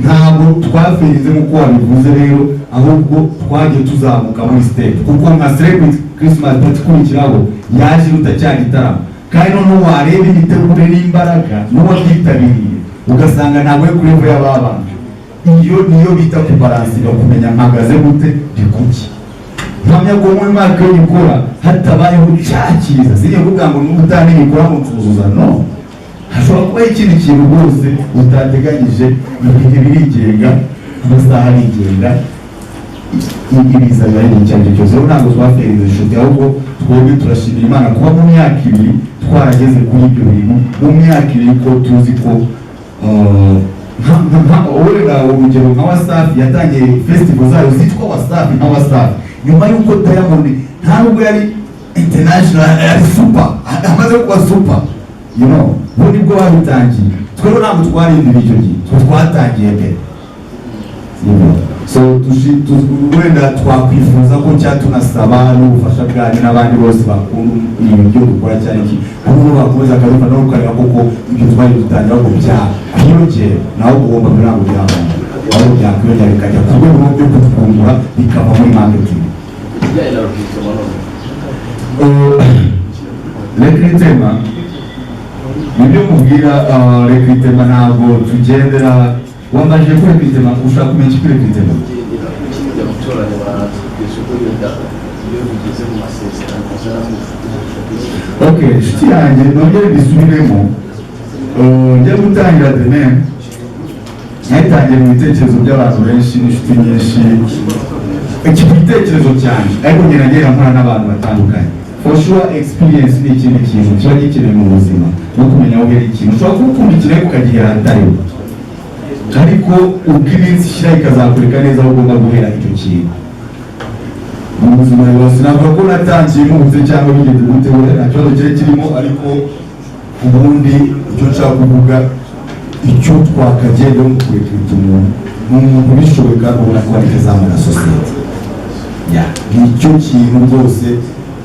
ntabwo twaferinze nk'uko wabivuze rero, ahubwo twagiye tuzamuka muri step, kuko nka Celebrity Christmas Party ikurikiraho yaje iruta cya gitaramo, kandi noneho wareba imitegurire n'imbaraga n'uwabyitabiriye ugasanga ntabwo ari kuri level y'ababanje. Iyo niyo bita kubalansinga, kumenya mpagaze gute, ndi kuki. Mpamya ko muri mwaka iyo gikora hatabayeho cya cyiza, sinjye kuvuga ngo n'ubutaha nibikora ngo nzuzuza, no hashobora kubaho ikindi kintu rwose utateganyije. Ibihe birigenga, amasaha arigenga, ibiza biba ari icyo ari cyo cyose. Rero ntabwo twaferinze inshuti, ahubwo twebwe turashimira Imana kuba mu myaka 2 twarageze kuri ibyo bintu, mu myaka 2, ko tuzi ko wenda urugero nka Wasafi yatangiye festival zayo zitwa Wasafi, nka Wasafi nyuma y'uko Diamond nta nubwo yari international, yari super, amaze kuba super, bo nibwo babitangiye. Twebwe ntabwo twarindiriye icyo gihe, twe twatangiye mbere. So wenda twakwifuza ko cya tunasaba n'ubufasha bwanyu n'abandi bose bakunda ibintu byo dukora, cyane iki kuko bakomeza akabifata no ukareba koko ibyo twari dutangira ngo byakwiyongera, naho guhomba ntabwo byahomba, ahubwo byakwiyongera bikajya ku rwego rwo kutwungura, bikava muri marketing. Ikijyanye na recruitment none? Recruitment, nibyo mubwira, recruitment ntabwo tugendera. Wambajije kuri recruitment, ushaka kumenya iki kuri recruitment? Kujya gutoranya abahanzi ku isoko, wenda iyo bigeze mu masezerano uzana ubucuti. Okay, inshuti yanjye, nongere mbisubiremo. Njya gutangira The Mane, nayitangiye mu bitekerezo by'abantu benshi n'inshuti nyinshi, iki gitekerezo cyanjye, ariko ngenda ngenda nkora n'abantu batandukanye. For sure experience ni ikindi kintu kiba gikenewe mu buzima, no kumenya aho uhera ikintu. Ushobora kuba ukunda ikintu ariko ukagihera ahatariho, ariko uko iminsi ishira ikazakwereka neza aho ugomba guhera icyo kintu mu buzima bwose. Navuga ko natangiye mpubutse cyangwa bigeze gute, wenda nta kibazo cyari kirimo, ariko ubundi icyo nshaka kuvuga, icyo twakagenda mu kurecruita umuntu, ni umuntu ubishoboye kandi ubona ko ari kazamura sosiyete. Ya, nicyo kintu rwose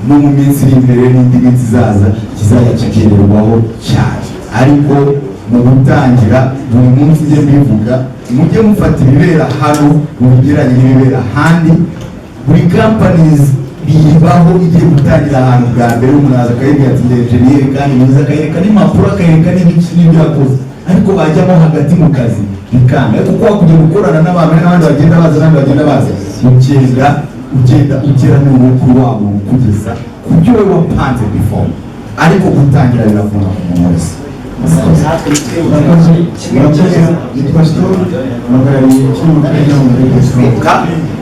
no mu minsi iri imbere n'indi minsi izaza kizajya kigenderwaho cyane. Ariko mu gutangira, buri munsi njye mbivuga, mujye mufata ibibera hano mubigeranye n'ibibera ahandi. Buri companies bibaho, igiye gutangira ahantu bwa mbere, umuntu aza akayibwira ati: "Ndi enjeniyeri kandi mwiza," akayereka n'impapuro, akayereka n'ibiki n'ibyo yakoze, ariko bajyamo hagati mu kazi bikanga. Ariko kuko kujya gukorana n'abantu n'abandi bagenda baza, n'abandi bagenda baza, ugenda ugenda ugera noneho kuri wa muntu kugeza ku byo wowe wapanze before. Ariko gutangira biravuna ku muntu wese. Murakoze, murakoze. Nitwa Stone, mpagarariye ikinyamakuru cy'Amerika.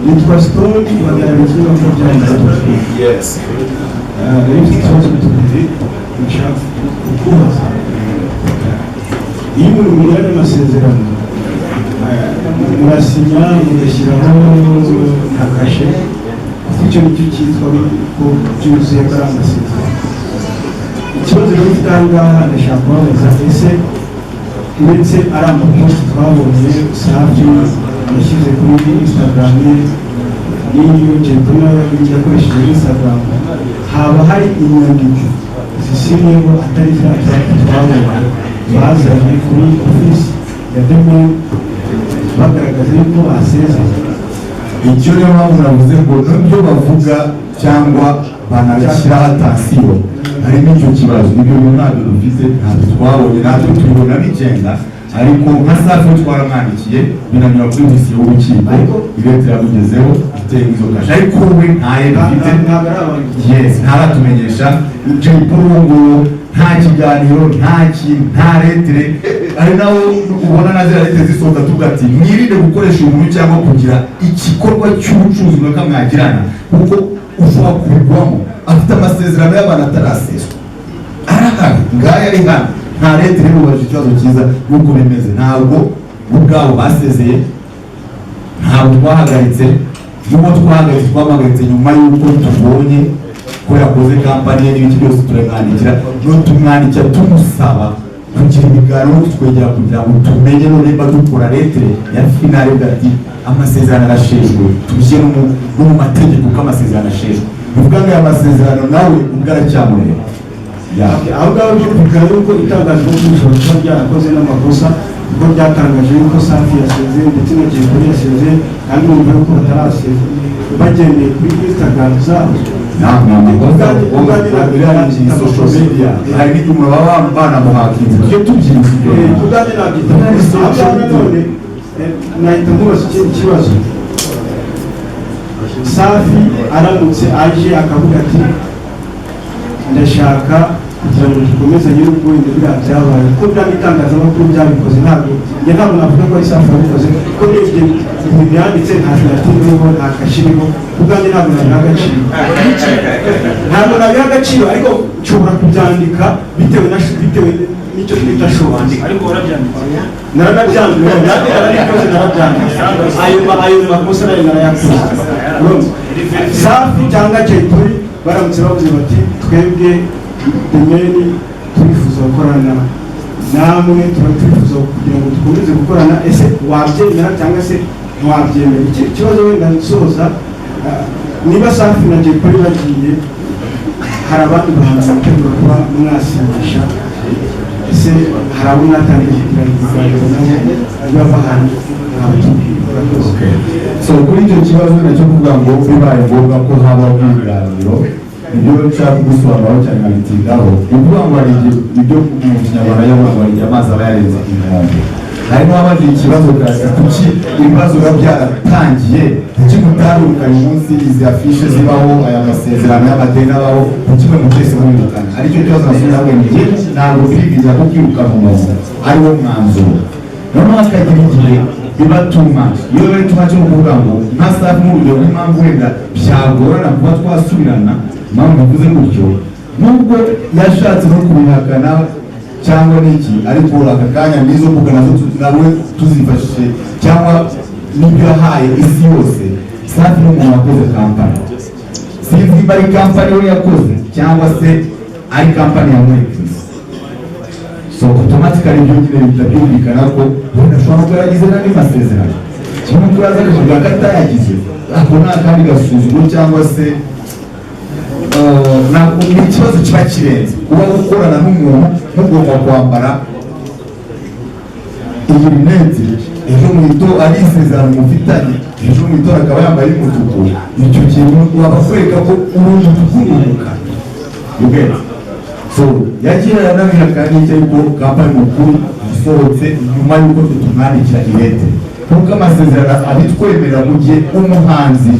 Nitwa Stone, mpagarariye ikinyamakuru cy'Amerika. Yes. Nari mfite ikibazo tubiri nshaka kukubaza. Iyo umuntu mugirana amasezerano, Murasinya, mugashyiraho na kashe, kuko icyo nicyo cyitwa ko byuzuye, ko ari amasezerano. Ikibazo rero mfite aha ngaha, ndashaka kubabaza: ese uretse ari amapost twabonye Safi yashyize kuri Instagram ye, n'iyo Jay Polly nawe yakoresheje Instagram, haba hari inyandiko zisinyeho atari ziriya draft twabonye bazanye kuri office ya The Ben bagaragaza yuko basezeye? Icyo niyo mpamvu navuze ngo n'ibyo bavuga cyangwa banabishyiraho attention, harimo icyo kibazo. Ibyo bintu ntabyo dufite, ntabyo twabonye, natwe tubibona bigenda. Ariko nka Safi twaramwandikiye, binanyura kuri dosiye y'urukiko, ilettre yamugezeho iteye izo kashe, ariko we ntayo dufite. Ntabwo ari abantu. Yes, ntaratumenyesha. Jay Polly uwo nguwo nta kiganiro, nta kintu, nta lettre. Ari nawe ubona na ziriya lettre zisohoka, tuvuga ati mwirinde gukoresha umuntu cyangwa kugira igikorwa cy'ubucuruzi runaka mwagirana, kuko ushobora kubigwamo. Afite amasezerano y'abantu ataraseswa, arahari, ngaya ari hano, nta lettre. Rero ikibazo cyiza nuko bimeze, ntabwo bo ubwabo basezeye, ntabwo twahagaritse. N'uwo twahagaritse, twamuhagaritse nyuma y'uko tubonye ko yakoze company ye n'ibiki byose, turamwandikira. No tumwandikira tumusaba kugira ibiganiro no kutwegera kugira ngo tumenye none niba dukora lettre ya finale ivuga ati amasezerano arasheshwe, tubishyire no mu mategeko ko amasezerano asheshwe. Bivuga ngo aya masezerano nawe ubwo aracyamureba. Ya. Aho ngaho byumvikana yuko itangazamakuru rishobora kuba ryarakoze n'amakosa, kuko ryatangaje yuko Safi yasezeye ndetse na Jay Polly yasezeye, kandi bumva yuko batarasezeye bagendeye kuri Instagram zabo. Ntabwo amakosa, ni social media, hari n'igihe umuntu baba banamuhakinze, tujye tubyibuka ibyo. Ubwanjye nabyita aho ngaho. Nanone nahita mubaza ikindi kibazo: Safi aramutse aje akavuga ati ndashaka kugira ngo dukomezanye, n'ubwo wenda biriya byabaye, kuko biriya n'itangazamakuru byabikoze, ntabwo njye ntabwo navuga ko ari Safi wabikoze, kuko ndebye ibintu yanditse, nta signature iriho, nta kashe iriho. Ubwanjye ntabwo nabiha agaciro, ntabwo nabiha agaciro, ariko nshobora kubyandika bitewe n'icyo twita showbiz. Ariko warabyanditse. Naranabyanditse, nanjye narabikoze, narabyanditse. Ayo makosa nayo narayakoze. Urumva? Safi cyangwa Jay Polly baramutse bavuze bati twebwe The Mane turifuza gukorana namwe, tuba turifuza kugira ngo dukomeze gukorana, ese wabyemera cyangwa se ntiwabyemera? Iki kibazo wenda nsoza, niba Safi na Jay Polly bagiye, hari abandi bahanzi bitegura kuba mwasinyisha? Ese hari abo mwatangiye kugirana ibiganiro nabo? Niba bahari mwabitubwira. Murakoze. So kuri icyo kibazo nacyo, kuvuga ngo bibaye ngombwa ko habaho ibiganiro, nibyo nshaka gusobanuraho cyane nkabitindaho. Ni ukuvuga ngo hari igihe ibyo mu Kinyarwanda yavuga ngo hari igihe amazi aba yarenze inkombe. Harimo abajije ikibazo kasi kuki ibibazo biba byaratangiye, kuki mutandukanye umunsi izi affiche zibaho, aya masezerano y'amadeni abaho, kuki mwe mutese mubirukana? Aricyo kibazo nasubiza ngo njye ntabwo birigiza ko kwirukana umuntu ari wo mwanzuro. Noneho hakagira igihe biba too much. Iyo biba too much, ni ukuvuga ngo nka Safi nk'urugero, nk'impamvu wenda byagorana kuba twasubirana, impamvu bivuze gutyo, nubwo yashatse no kubihakana cyangwa n'iki, ariko aka kanya n'izo mbuga nazo nawe tuzifashishije cyangwa n'ibyo yahaye isi yose. Safi ni umuntu wakoze company, sinzi niba ari company we yakoze cyangwa se ari company ya Netflix. So automatically ibyo nyine bihita byumvikana ko wenda ashobora kuba yaragize n'andi masezerano, kimwe ko yaza akavuga ko atayagize. Ako ni akandi gasuzuguro cyangwa se ni ikibazo kiba kirenze kuba gukorana n'umuntu mugomba kwambara iyi rinete, ejo mu itora ari isezerano mufitanye, ejo mu itora akaba yambaye umutuku. Icyo kintu waba kwereka ko uri umutuku n'umukara, you get? So yagiye aranabihakana n'icyo, ariko company mukuru isohotse nyuma y'uko twe tumwandikira ilettre, kuko amasezerano abitwemerera mu gihe umuhanzi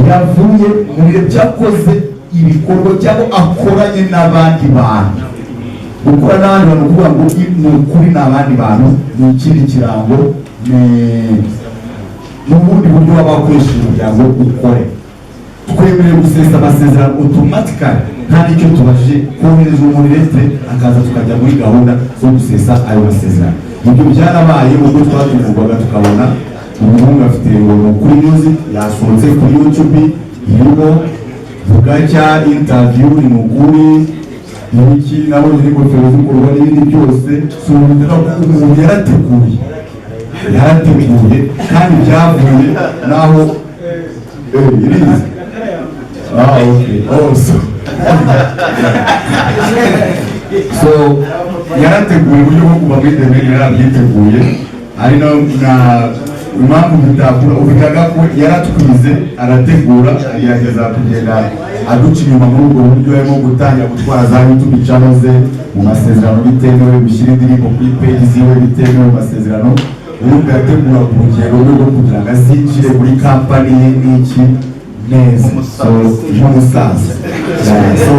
yavuye mu bihe byakoze ibikorwa cyangwa akoranye n'abandi bantu. Gukora n'abandi bantu, kuvuga ngo ni ukuri ni abandi bantu, ni ikindi kirango, ni n'ubundi buryo waba wakoresheje kugira ngo ukore. Twemerewe gusesa amasezerano automatically, nta n'icyo tubajije, kohereza umuntu lettre akaza, tukajya muri gahunda zo gusesa ayo masezerano. Ibyo byarabaye ubwo twatungurwaga tukabona Umuhungu afite ngo ni kuri music yasohotse kuri YouTube iriho bugacya interview, ni mukuri ibiki, nabonye n'ingofero zikorwa n'ibindi byose. Si umuntu yarateguye, yarateguye kandi byavuye naho irizi. Ah, okay. Oh, so yarateguye uburyo bwo kuva muri The Mane, yarabyiteguye. Ari no na impamvu bitakura ubigaga ko yaratwize, arategura, agerageza kugenda aduca inyuma muri ubwo buryo, harimo gutangira gutwara za YouTube channel ze mu masezerano bitemewe, gushyira indirimbo kuri page ziwe bitemewe mu masezerano. Urumva yategura ku rugero rwe rwo kugira ngo azinjire muri company ye n'iki neza. So nk'umusaza. Yeah, so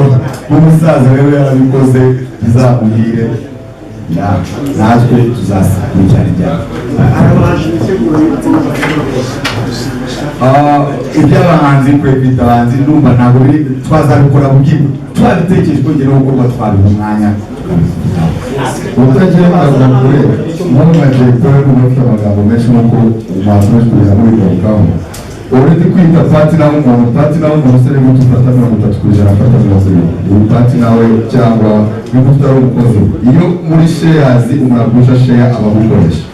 nk'umusaza rero yarabikoze, bizamuhire. Yeah, natwe tuzakurikirana ibyago. Hari abahanzi bitegura gusinyisha? Ah, iby'abahanzi, kwepita abahanzi, ndumva ntabwo biri, twazabikora bwibwe twabitekereje, kongera no gukorwa, twabiha umwanya tukabivugaho. Utagiye ntabwo kure, nk'ubu nka Jay Polly n'ubu afite amagambo menshi nk'uko mwakomeje kugenda mubigarukaho. Already kwita partner w'umuntu, partner w'umuntu se ni gute ufata 30%, afata 70? Uri partner we cyangwa ni gute utari umukozi we? Iyo muri shares umuntu agurusha share aba agukoresha,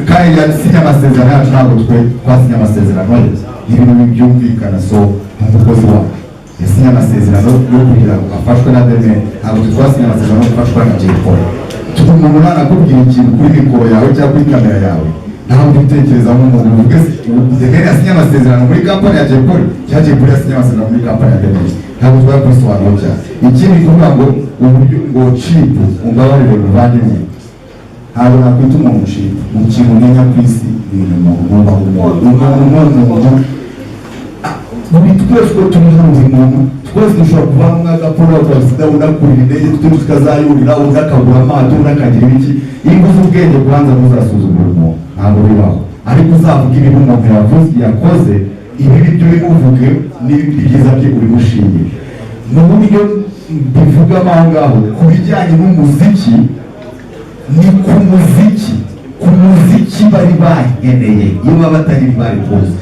kandi yasinye amasezerano yacu, ntabwo twe twasinye amasezerano ye, ni ibintu byumvikana. So umukozi wacu yasinye amasezerano yo kugira ngo afashwe na The Mane, ntabwo twe twasinye amasezerano yo gufashwa na Jay Polly. Umuntu nanakubwira ikintu kuri mikoro yawe cyangwa kuri kamera yawe, ntabwo ubitekereza nk'umuntu uvuge se The Mane yasinye amasezerano muri company ya Jay Polly cyangwa Jay Polly yasinye amasezerano muri company ya The Mane? Ntabwo twari kubisobanura cyane. Ikindi, kuvuga ngo uburyo ngo cheap, umbabarire muvandimwe, ntabwo nakwita umuntu cheap. Mu kintu umenya ku isi ni umuntu, nubaha umuntu. Umuntu ni umuntu. Buri twese uko turi hano, buri muntu twese dushobora kuvamo nk'agapuro twasida, undi akurira indege, tundi tukazayurira, undi akagura amato, undi akagira ibiki. Iyo uzi ubwenge kubanza, ntuzasuzugura umuntu, ntabwo bibaho. Ariko uzavuga ibibi umuntu yavuze, yakoze ibibi byo bimuvuge, n'ibindi byiza bye ubimushimire. Mu buryo mbivugamo aho ngaho ku bijyanye n'umuziki, ni ku muziki, ku muziki bari bankeneye. Iyo baba batari bari kuza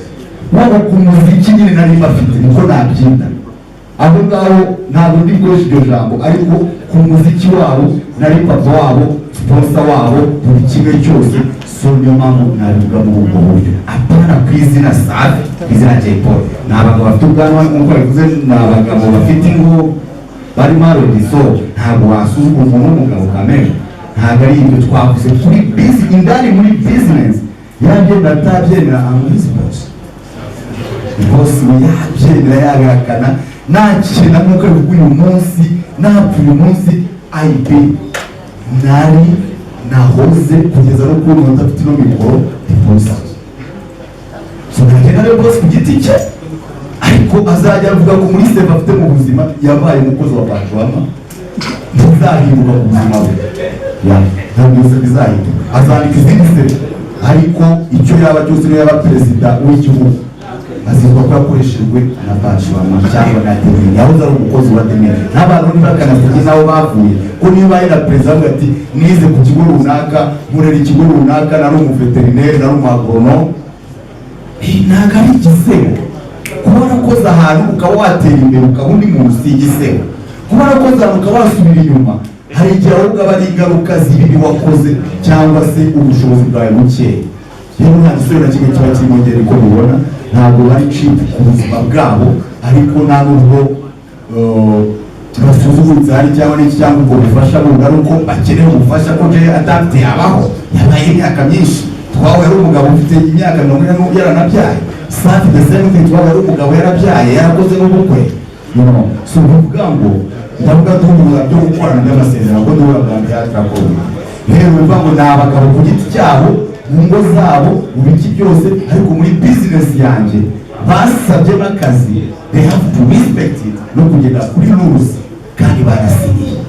waba ku muziki nyine nari bafite, niko nabyita aho ngaho. Ntabwo ndi gukoresha iryo jambo, ariko ku muziki wabo nari papa wabo, sponsor wabo, buri kimwe cyose. So niyo mpamvu nabivuga muri ubwo buryo, apana ku izina Safi, ku izina Jay Polly. Ni abagabo bafite ubwanwa nk'uko babivuze, ni abagabo bafite ingo, bari married. So ntabwo wasuzugura umuntu w'umugabo kamere, ntabwo ari ibyo twavuze. Kuri business, indani muri business, yabyemera atabyemera, I'm his boss. Boss we yabyemera yabihakana, nakina nk'uko bivuga uyu munsi, napfa uyu munsi, IB nari nahoze kugeza no kuri umuntu udafite ino mikoro ni boss. So ntagenda ari boss ku giti cye, ariko azajya avuga ko muri save afite mu buzima yabaye umukozi wa Bajuwama, ntizahinduka ku buzima bwe. Ya, ntabwo byose bizahinduka. Azandika izindi save, ariko icyo yaba cyose, niyo yaba perezida w'igihugu, azitwa ko yakoreshejwe na Bajuwama cyangwa na The Mane, yahoze ari umukozi wa The Mane. N'abantu ntibakanaseke n'aho bavuye, ko niba ari na perezida avuga ati nize ku kigo runaka, nkorera ikigo runaka, nari umuveterineri, nari umuagronome, ntabwo ari igisebo kuba warakoze ahantu ukaba watera imbere ukaba undi muntu, si igisebo. Kuba warakoze ahantu ukaba wasubira inyuma, hari igihe ahubwo aba ari ingaruka z'ibibi wakoze cyangwa se ubushobozi bwawe bukeya. Rero nta gisore na kimwe kiba kirimo. Ngeri uko mubibona, ntabwo bari cheap ku buzima bwabo, ariko nta nubwo basuzuguritse hari cyangwa n'iki cyangwa ubwo bufasha bundi ari uko bakeneye ubufasha, ko Jay adafite yabaho, yabaye imyaka myinshi. Twahuye ari umugabo ufite imyaka 40 yaranabyaye. Safi the same thing, twahuye ari umugabo yarabyaye, yarakoze n'ubukwe. So bivuga ngo ndavuga duhura byo gukorana by'amasezerano, ko duhura bwa mbere turakora. Rero bivuga ngo ni abagabo ku giti cyabo, mu ngo zabo, mu biki byose, ariko muri business yanjye basabye n'akazi, they have to respect it no kugenda kuri rules, kandi barasinyiye.